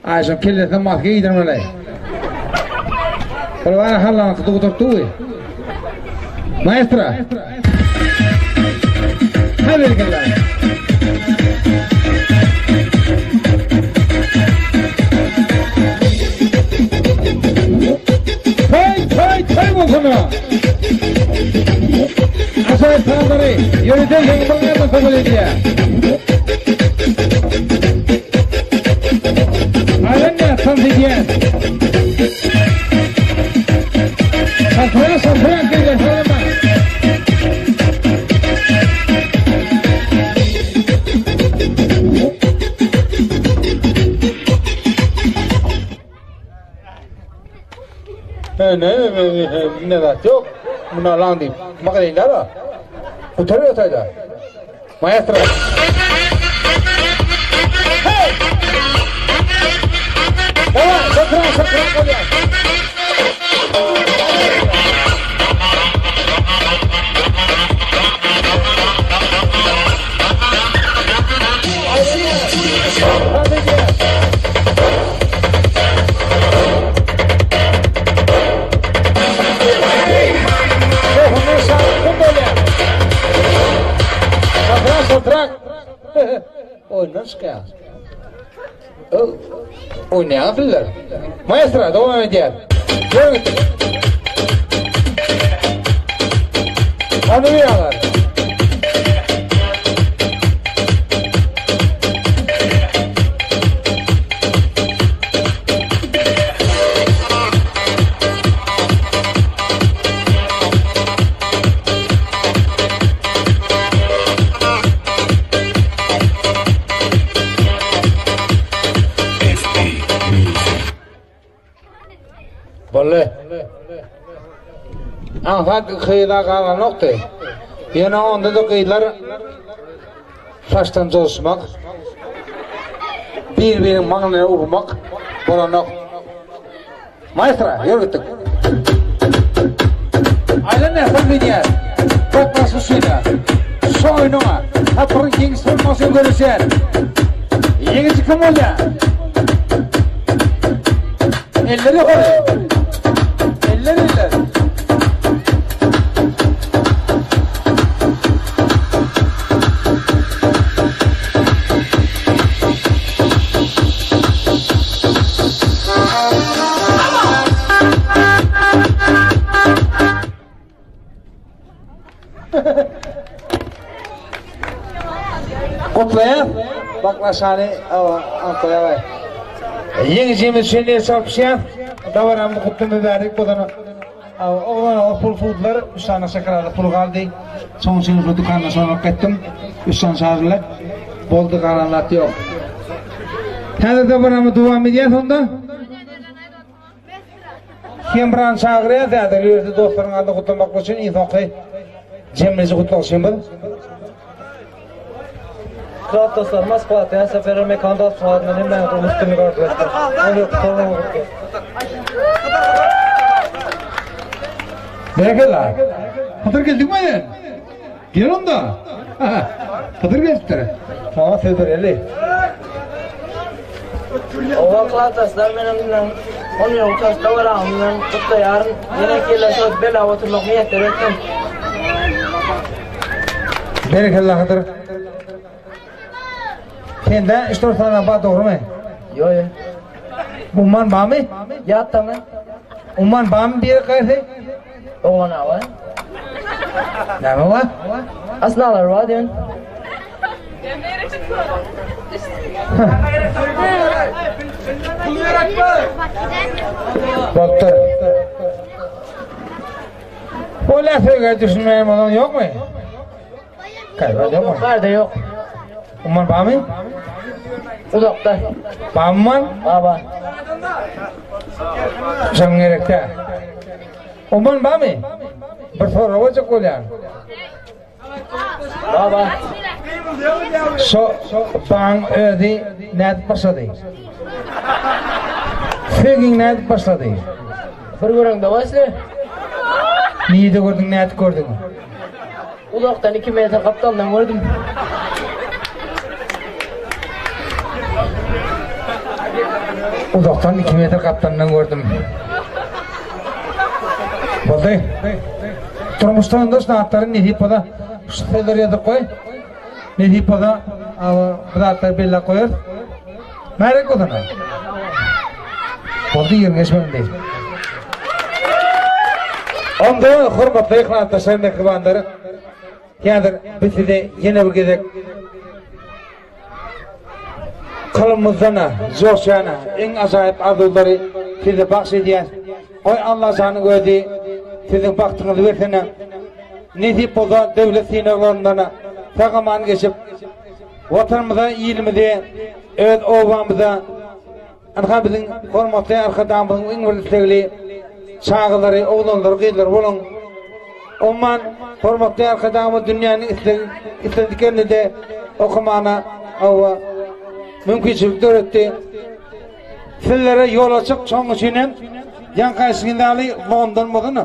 Aýşam kellesine maske giydirmeli. Bir bana hallan tutup tutup Maestra. Hadi bakalım. Hey hey hey bolsun. Aşağı saldırı. Yürüdü yıldırımlar kabul ediyor. Aynen tanzidyen. Safra safra geliyor safra. Ne ne ne ne yok. Buna lan diyeyim. Bakın da. Kurtarıyor sayda. Maestro. Hey! Devam, safra safra oluyor. Oýundan çykýar. Oýnaýardylar. Maestro dowam edýär. Ýör gitdik. Hany ýalar. Boldy. Aňsat gyza galanokdy. Ýöne onda-da gyzlar saçdan jozuşmak, bir-biriniň maňlaýyna urmak bolanok. Maestro, ýör gitdik. Aýlan näsem bilýär. Toplaşy şeýle. Şu oýnuňa tapgyryň ýeňiş bolmak üçin göreşýär. Ýeňiji kim bolýar? Eller ýokary. Eller eller. Gutlaýas. Baklaşany Antoýa. Ýeňijimiz üçin el çarpyşýas. Dabaramyz gutly mübärek bolsun. Oglan pul pullar, üç sany şokolady pul galdy. Soň üçin şu dükanda şony alyp gitdim. Üç sany şarly. Boldy galan zat ýok. Häzir dabaramyz dowam edýär sonda. Hemran çagyrýar häzir ýörite dostlaryň adyna gutlamak üçin iň soňky jemleýji gutlagçymyz. Klat dostlar, Moskwa, Täze Seferler Mekan dostum adyndan hemmäňize uly üstünlik arzuw etdim. Ony gutlamak gutly. Berekella. Hydyr geldiňmi sen? Gel onda. Hydyr gelipdir. Saňa söz bereli. Oba klasdaşlar menem bilen on ýyl uçaşda baragym bilen gutlaýaryn. Ýene ýyla şol bela oturmak miýesser etsin. Berekella Hydyr. Sende üç dört sany bar dogrymy? Ýo ýo. Umman barmy? Ýatdamy? Umman barmy bir gaýsy? Oglan awa. Näme bar? Asnalar bar diýen. Bolupdyr. Bolýa söýgä düşünmeýän bolan ýokmy? Gaýrat ýokmy? Barda ýok. Umman barmy? Uzakda. Barmy umman? Bar bar. Şoň gerekde. Umman barmy? Bir sorag boljak bolýan. Bar bar. Şo baň özi nädip başlady? Söýgiň nädip başlady? Bir göreňde başly. Nirede gördüň, nädip gördüň? Uzakdan 2 metr gapdaldan gördüm. Uzakdan 2 metr gapdaldan gördüm. Boldy. Durmuşdan da şunatlaryň nesip bolsa şu sözleri ýazyp goý. Nesip bolsa bu zatlary belläp goýarys. Märek bolsun. Boldy ýeriň geçmeginde. Onda hormatly hyzmatdaşlar, mähribanlar, häzir biz size ýene bir gezek kalbymyzdan joşýan iň ajaýyp arzuwlary size bagş edýäs. Goý Allajanyň özi siziň bagtyňyzy bersin. Nesip bolsa döwlet synaglaryndan sag-aman geçip, Watanymyza, ilimize, öz obamyza Ynha biziň hormatly Arkadagymyzyň iň bir islegli çagalary, oglanlary, gyzlary boluň. Umuman, hormatly Arkadagymyz dünýäniň isleg, islendik ýerinde-de okamana hawa mümkinçilik döretdi. Sizlere ýol açyk, şonuň üçin hem ýaňky aýdyşyňyz ýaly London bolsun,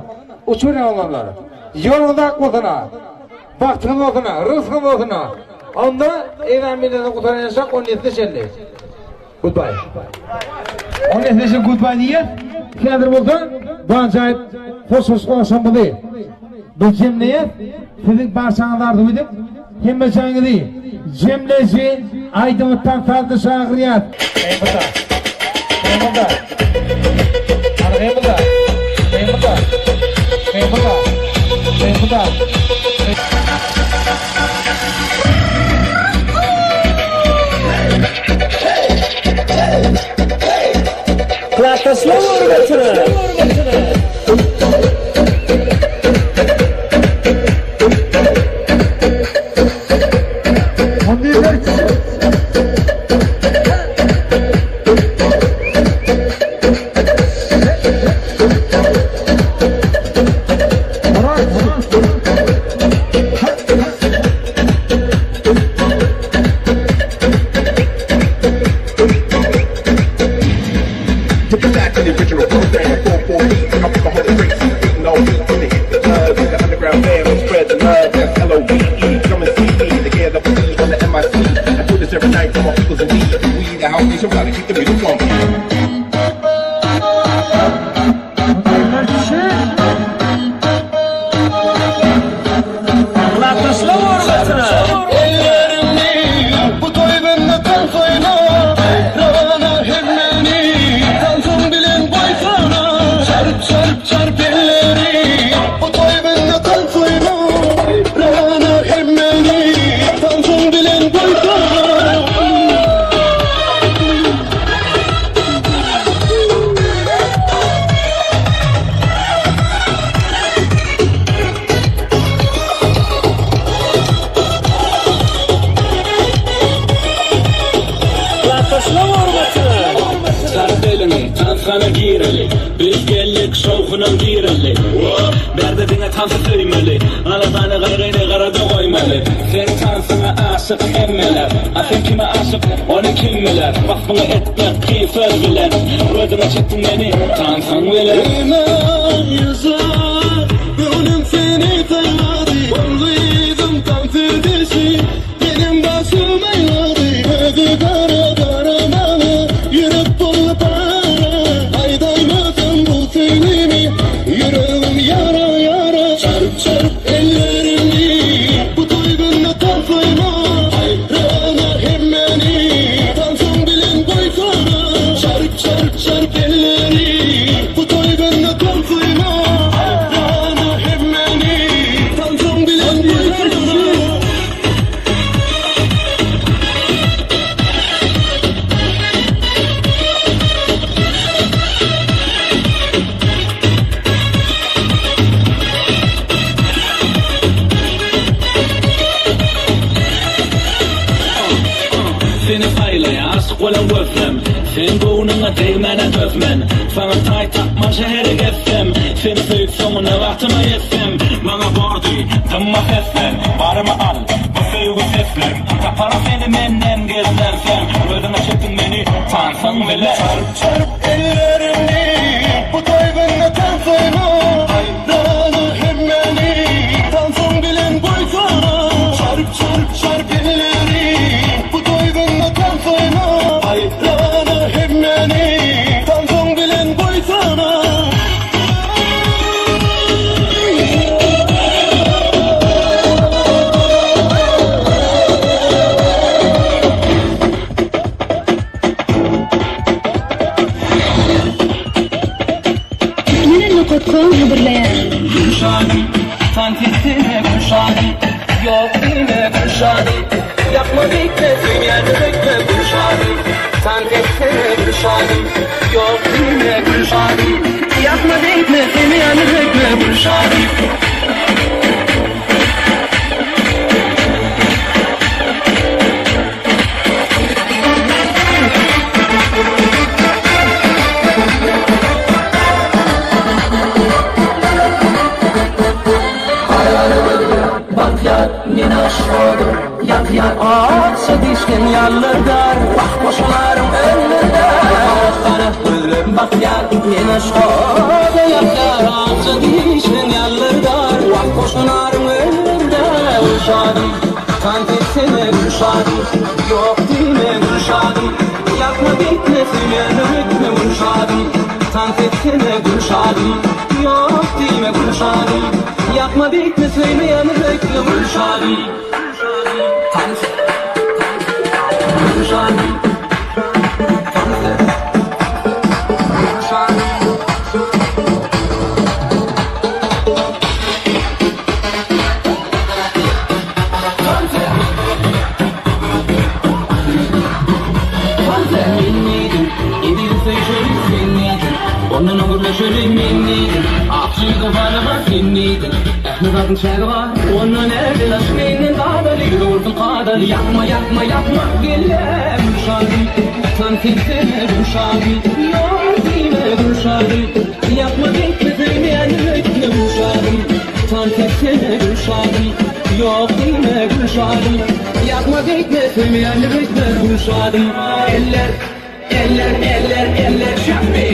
uçuberin oglanlar. Ýoluňyz ak bolsun. Bagtyňyz bolsun, rysgyňyz bolsun. Onda Eýran milleti gutarýançak on ýedisine çenli. Goodbye. On ýedisine çenli goodbye diýýäs. Häzir bolsa bu ajaýyp hoşlaşyk agşamymyzy biz jemleýäs. Siziň barçaňyzy arzuw edip, hemmeçäňizi jemleýji aýdymy tans-sazda çagyrýas. Heý munda. Heý munda. Hany heý munda. Heý munda. Heý munda. Heý munda. Klasdaşlar hormatyna. Took it back to the original program. 4 4 beat, I put the whole crazy beating all beat to hit the club. The underground band will spread the love. That's L O V E. Come and see me. The K L E on the M I C. I do this every night for my peoples and we. We the house nation, gotta keep the music funky. Ellerini bu toý bende tans oýna Rana hemmeni tansyň bilen goýsana Çarp çarp çarp elleri bu toý bende tans oýna Rana hemmeni tansyň bilen goýsana. Tanshana gireli Biz geldik şowhunam direli Bärde diňe tansy söýmeli Aladany gaýgyny garada goýmaly Seň tansyňa aşyk hemmeler A sen kime aşyk ony kim biler Waspyňy etmek kyn söz bilen Özüňe çekdiň meni tansyň bilen. Inan ýaşa, göwnüm seni saýlady, Ol gyzyň tans edişi meniň başym aýlady. Gözi gara gara maňa ýürek boldy para, Aýdaýmasam bu söýgimi ýüregim ýara ýara. Çarp çarp ellerimi bu toý günde tansaýma, Haýrana hemmäni tansyň bilen goýsana. Çarp çarp çarp elleri bu toý günde tansaýma, Haýrana hemmäni tansyň bilen goýsana. Seni saýlaýan aşyk bolan gözlem Seň göwnüňe degmäne dözmen Saňa taý tapman şäheri gezsem Seni söýüp soňuna bagtyma ýetsem Maňa bordy, dymma seslen Barymy al, bu söýgi seslen Taparyn seni menden gizlenseň Özüňe çekdiň meni tansyň bile Çarp çarp ellerini bu toý günde tansaýma, Haýrana hemmäni tansyň bilen goýsana. Çarp çarp çarp elleri bu toý günde tansaýma, Haýrana hemmäni tansyň bilen goýsana. Turkmenelnokat.com hödürleýär. Gülşanym, tans etsene Gülşanym, ýok diýme Gülşanym, ýakma beýtme söýýäni beýtme Gülşanym, tans etsene Gülşanym, ýok diýme Gülşanym, ýakma beýtme söýýäni beýtme Gülşanym. Bakýar men aşyk Ýakýar akja dişleň ýaldyrdar Wah goşalaryň öldürdar Gara gözlem bakýar men aşyk Ýakýar akja dişleň ýaldyrdar Wah goşalaryň öldürdar Gülşadym tans etsene Gülşadym Ýok diýme Gülşadym Ýakma beýtme söýmän öýtme Gülşadym Tans etsene Gülşadym Ýok diýme Gülşadym Ýakma beýtme söýmeýän öýtme Gülşadym Tans et Gülşadym Tans et Gülşadym Tans et Tans et Menlidim Edil söýşelim senlidim Ondan ogurlaşaly menlidim Akjy gowalama senlidim Ähli zadyň çägi bar Ondan ädil aş menden dadaly Ýüz kadaly Ýakma ýakma ýakma Gelle Gülşadym Tans etsene Gülşadym Ýok diýme Gülşadym Ýakma beýtme söýmeýän öýtme Gülşadym Tans etsene Gülşadym Ýok diýme Gülşadym Ýakma beýtme söýmeýän öýtme Gülşadym Eller eller eller eller şäpbi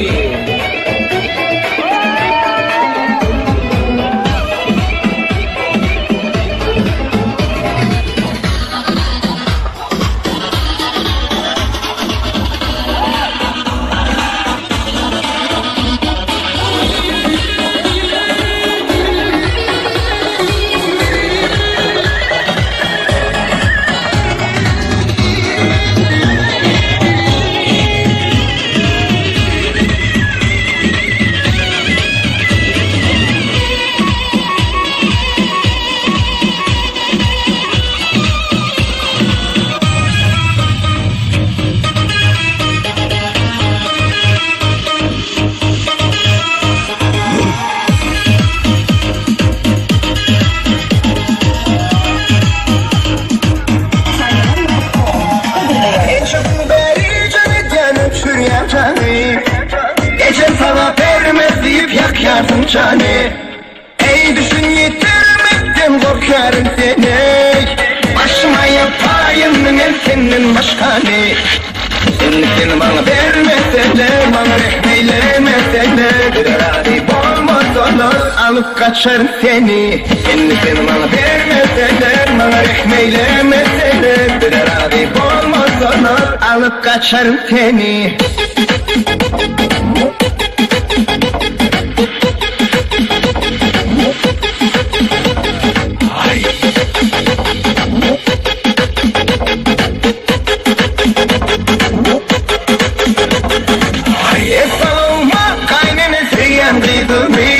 jany. Eý düşün ýitirmekden gorkaryn seni. Başyma ýapaýyn men senden başgany. Indi sen maňa bermeseler, maňa rehm eýlemeseler, Bize razy bolmasalar, alyp gaçaryn seni. Indi sen maňa bermeseler, maňa rehm eýlemeseler, Bize razy bolmasalar, alyp gaçaryn seni. Essalowma gaýnene söýýän gyzymy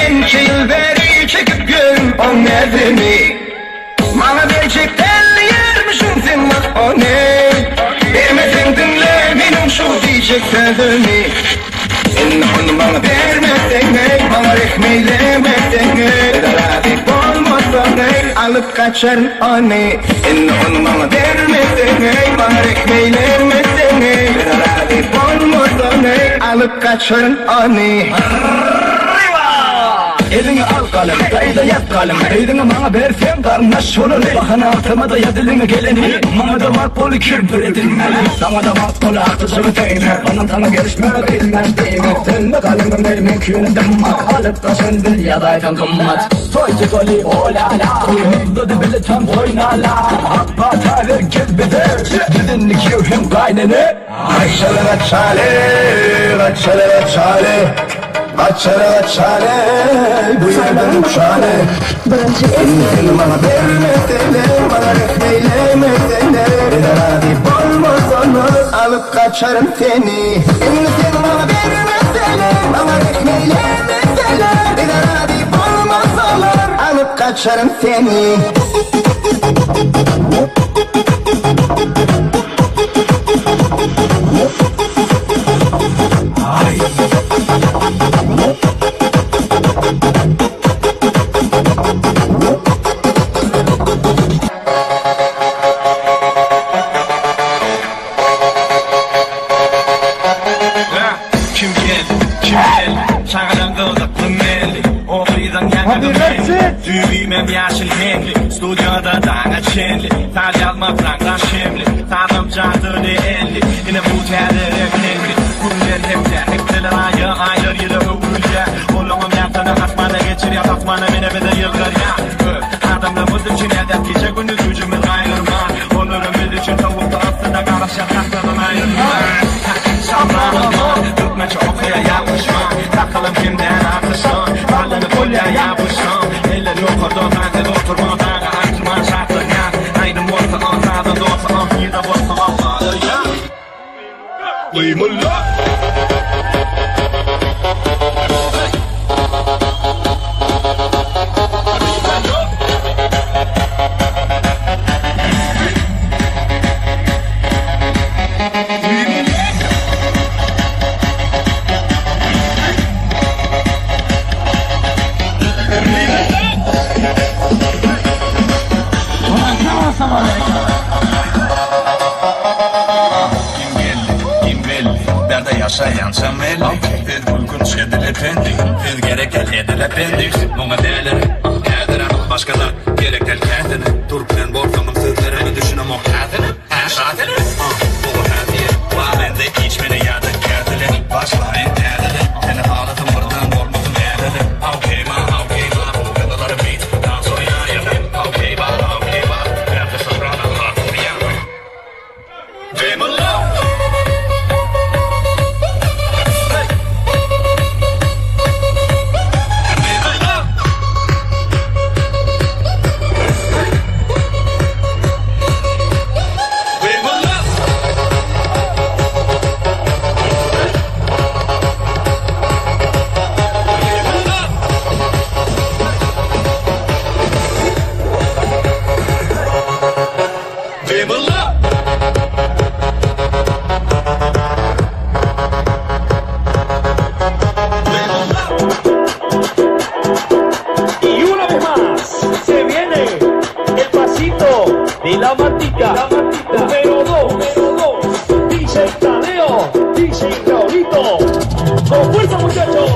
Ençe ýyl bäri çekip ýörün oň näzini Maňa berjek däl diýermişiň sen wah ony Bermeseň diňle meniň şu diýjek sözümi Indi ony maňa bermeseň eý Maňa rehm eýlemeseň eý Razy bolmasaň eý Alyp gaçaryn ony Indi ony maňa bermeseň eý Maňa rehm eýlemeseň eý Razy bolmasaň eý Alyp gaçaryn ony. Eliňe al galam, daýza ýaz galam Gyzyňy maňa berseň garyndaş bolaly Bahana agtamada ýaz diliňe geleni Maňa-da wagt boldy kir-bir edinmeli Saňa-da wagt boldy agtyjagy söýmek Ondan saňa gelişmez bilmez diýmek Sende galamym bermek ýöne dymmak Alyp gaçan bil ýazaýsaň gymmat Toý tutoly o-la-la Toýumyzda-da bile tans oýnala Ak pata ber gel bize Biz indi giýew hem gaýnene Gaçaly gaçaly, gaçaly gaçaly, gaçaly gaçaly, bu ýerden uçaly. Indi sen maňa bermeseler, maňa rehm eýlemeseler, bize razy bolmasalar, alyp gaçaryn seni. Indi sen maňa bermeseler, maňa rehm eýlemeseler, bize razy bolmasalar, alyp gaçaryn seni. Kim geldi, kim geldi? Çagadan gyzykly melli. O gyzyň ýaňagy meňli. Düýbimem ýaşyl heňli. Studiýada daňa çenli. Saz ýazmak zaňdan şemli. Sazam jadyly elli. Ine bu täze rep heňli. Günler hepde, hepdeler aýa, aýlar ýyla öwrülýär. Olaňam ýatany asmana geçirýär, asmana mene bize ýylgyrýar. Öz adamlarymyz üçin ädep gije-gündiz güýjümiz gaýgyrman. Olaram biz üçin sowukda yssyda garaşýar sakladan aýrylman. Şamranam türkmençe okaýar ýalňyşman. Sakalam kemdän artyşan, sallanyp bolýar ýapyşan. Eller ýokarda sensiz oturman daga aýtyrman şatlanýan. Aýdym bolsa on, sazam bolsa on, nirde bolsa on. Gymylla! Kim geldi, kim belli, Bärde ýaşaýançam belli. Siz gülkünç edil ependi, Siz gerek däl edil ependi. Muňa dälere, häzirem başga zat gerek däl käsene. Türkmen bolsamam sözlerime düşünemok häzirem, hä şasenem. Gowy häsiýet bar mende içmeli ýa-da käseli. Başlaýyn täzeden, seni halasam birden bolmasyn ädede. Okey ma, okey ma, bu gyzylary beat, dans oýnaýyn. Okey ba, okey ba, bärde soprano has urýar. Y una vez más, se viene el pasito de la matica. Número 2, DJ Tadeo, DJ Raulito. Con fuerza, muchachos.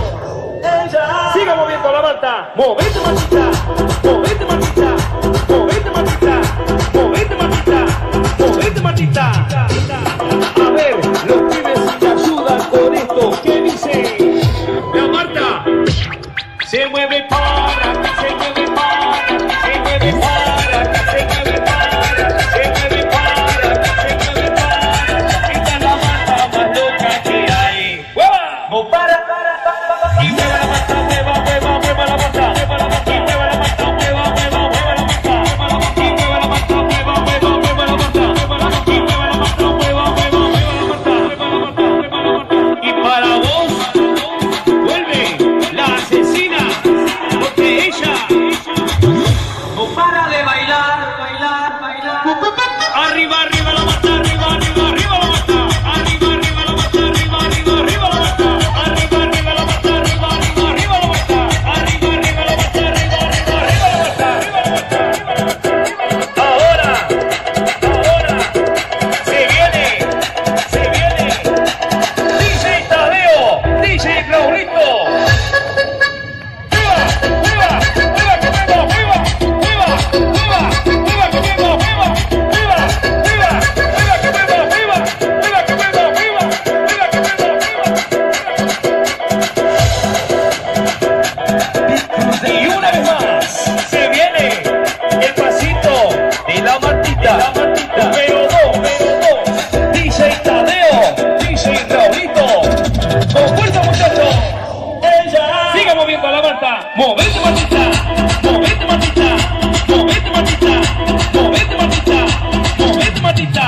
Ella. Movete Martita, movete Martita, movete Martita, movete Martita, movete Martita. A ver, los pibes te ayudan con esto. ¿Qué dice? La Marta se mueve para, se mueve para, se mueve para, se mueve para, se mueve para, se mueve para. Esta es la Marta más loca que hay. ¡Hueva! No para, y mueva la Marta, mueva, mueva, mueva la Marta, mueva la Marta, y mueva la Marta, mueva, mueva, mueva la Marta, mueva la Marta, y mueva la Marta, mueva, mueva, mueva la Marta, mueva la Marta, y mueva la Marta, mueva, mueva, mueva la Marta, mueva la Marta, mueva la Marta. Y para vos vuelve la asesina, porque ella no para de bailar, bailar, bailar. Arriba, arriba la Marta, arriba, arriba, arriba la Marta, arriba, arriba la Marta, arriba, arriba, arriba la Marta, arriba, arriba la Marta, arriba, arriba, arriba la Marta, arriba, arriba la Marta, arriba, arriba, arriba la Marta, arriba la Marta, arriba la Marta, arriba la Marta. Ahora, ahora, se viene, se viene. DJ Tadeo, DJ Raulito. ¡Viva! ¡Viva! ¡Viva que viva! ¡Viva! ¡Viva! ¡Viva! ¡Viva que viva! ¡Viva! ¡Viva! ¡Viva! ¡Viva que viva! ¡Viva! ¡Viva que viva! ¡Viva! ¡Viva que viva! ¡Viva! Y una vez más se viene el pasito de la Martita. La Martita. Número 2, número 2. DJ Tadeo, DJ Raulito. Con fuerza, muchachos. Ella. Siga moviendo a la Marta. Movete, Martita. Movete, Martita. Movete, Martita. Movete, Martita. Movete, Martita.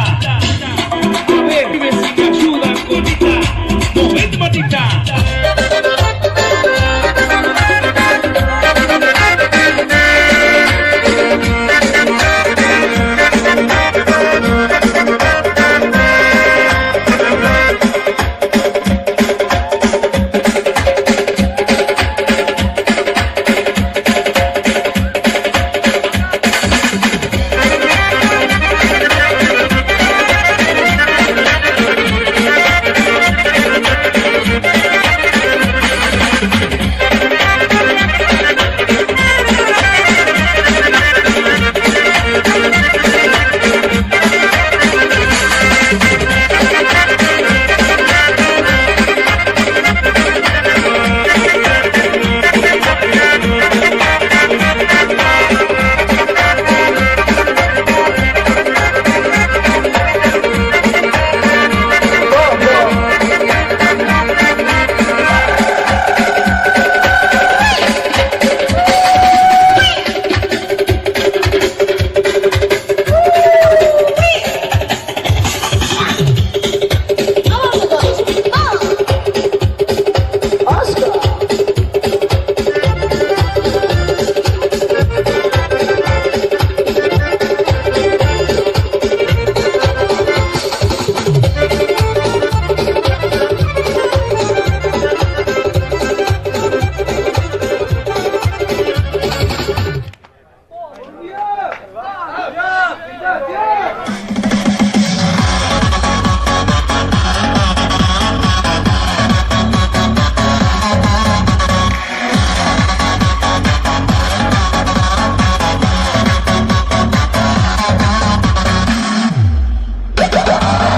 A ver, dime si me ayudan con esta. Movete, Martita.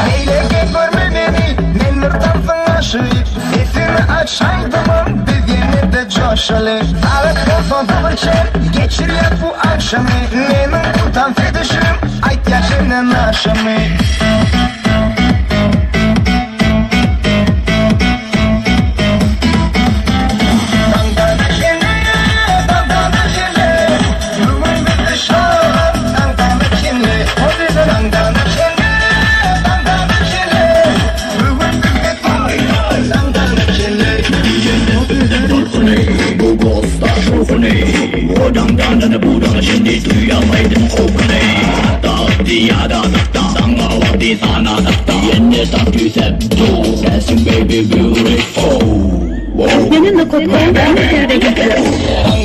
Eýleke görme meni, neler tapsaň aşyk. Sesini aç aýdymyň, biz ýene-de joşaly. Sagat bolsa bir çen, geçirýäs bu agşamy. Meniň bu tans edişim, aýtýar senden aşamy. Daňdana çenli, daňdana çenli, bu gün bizde şowhun. Daňdana çenli, daňdana çenli, daňdana çenli, bu gün bizde toý. Daňdana çenli. Türkmenin nokta.com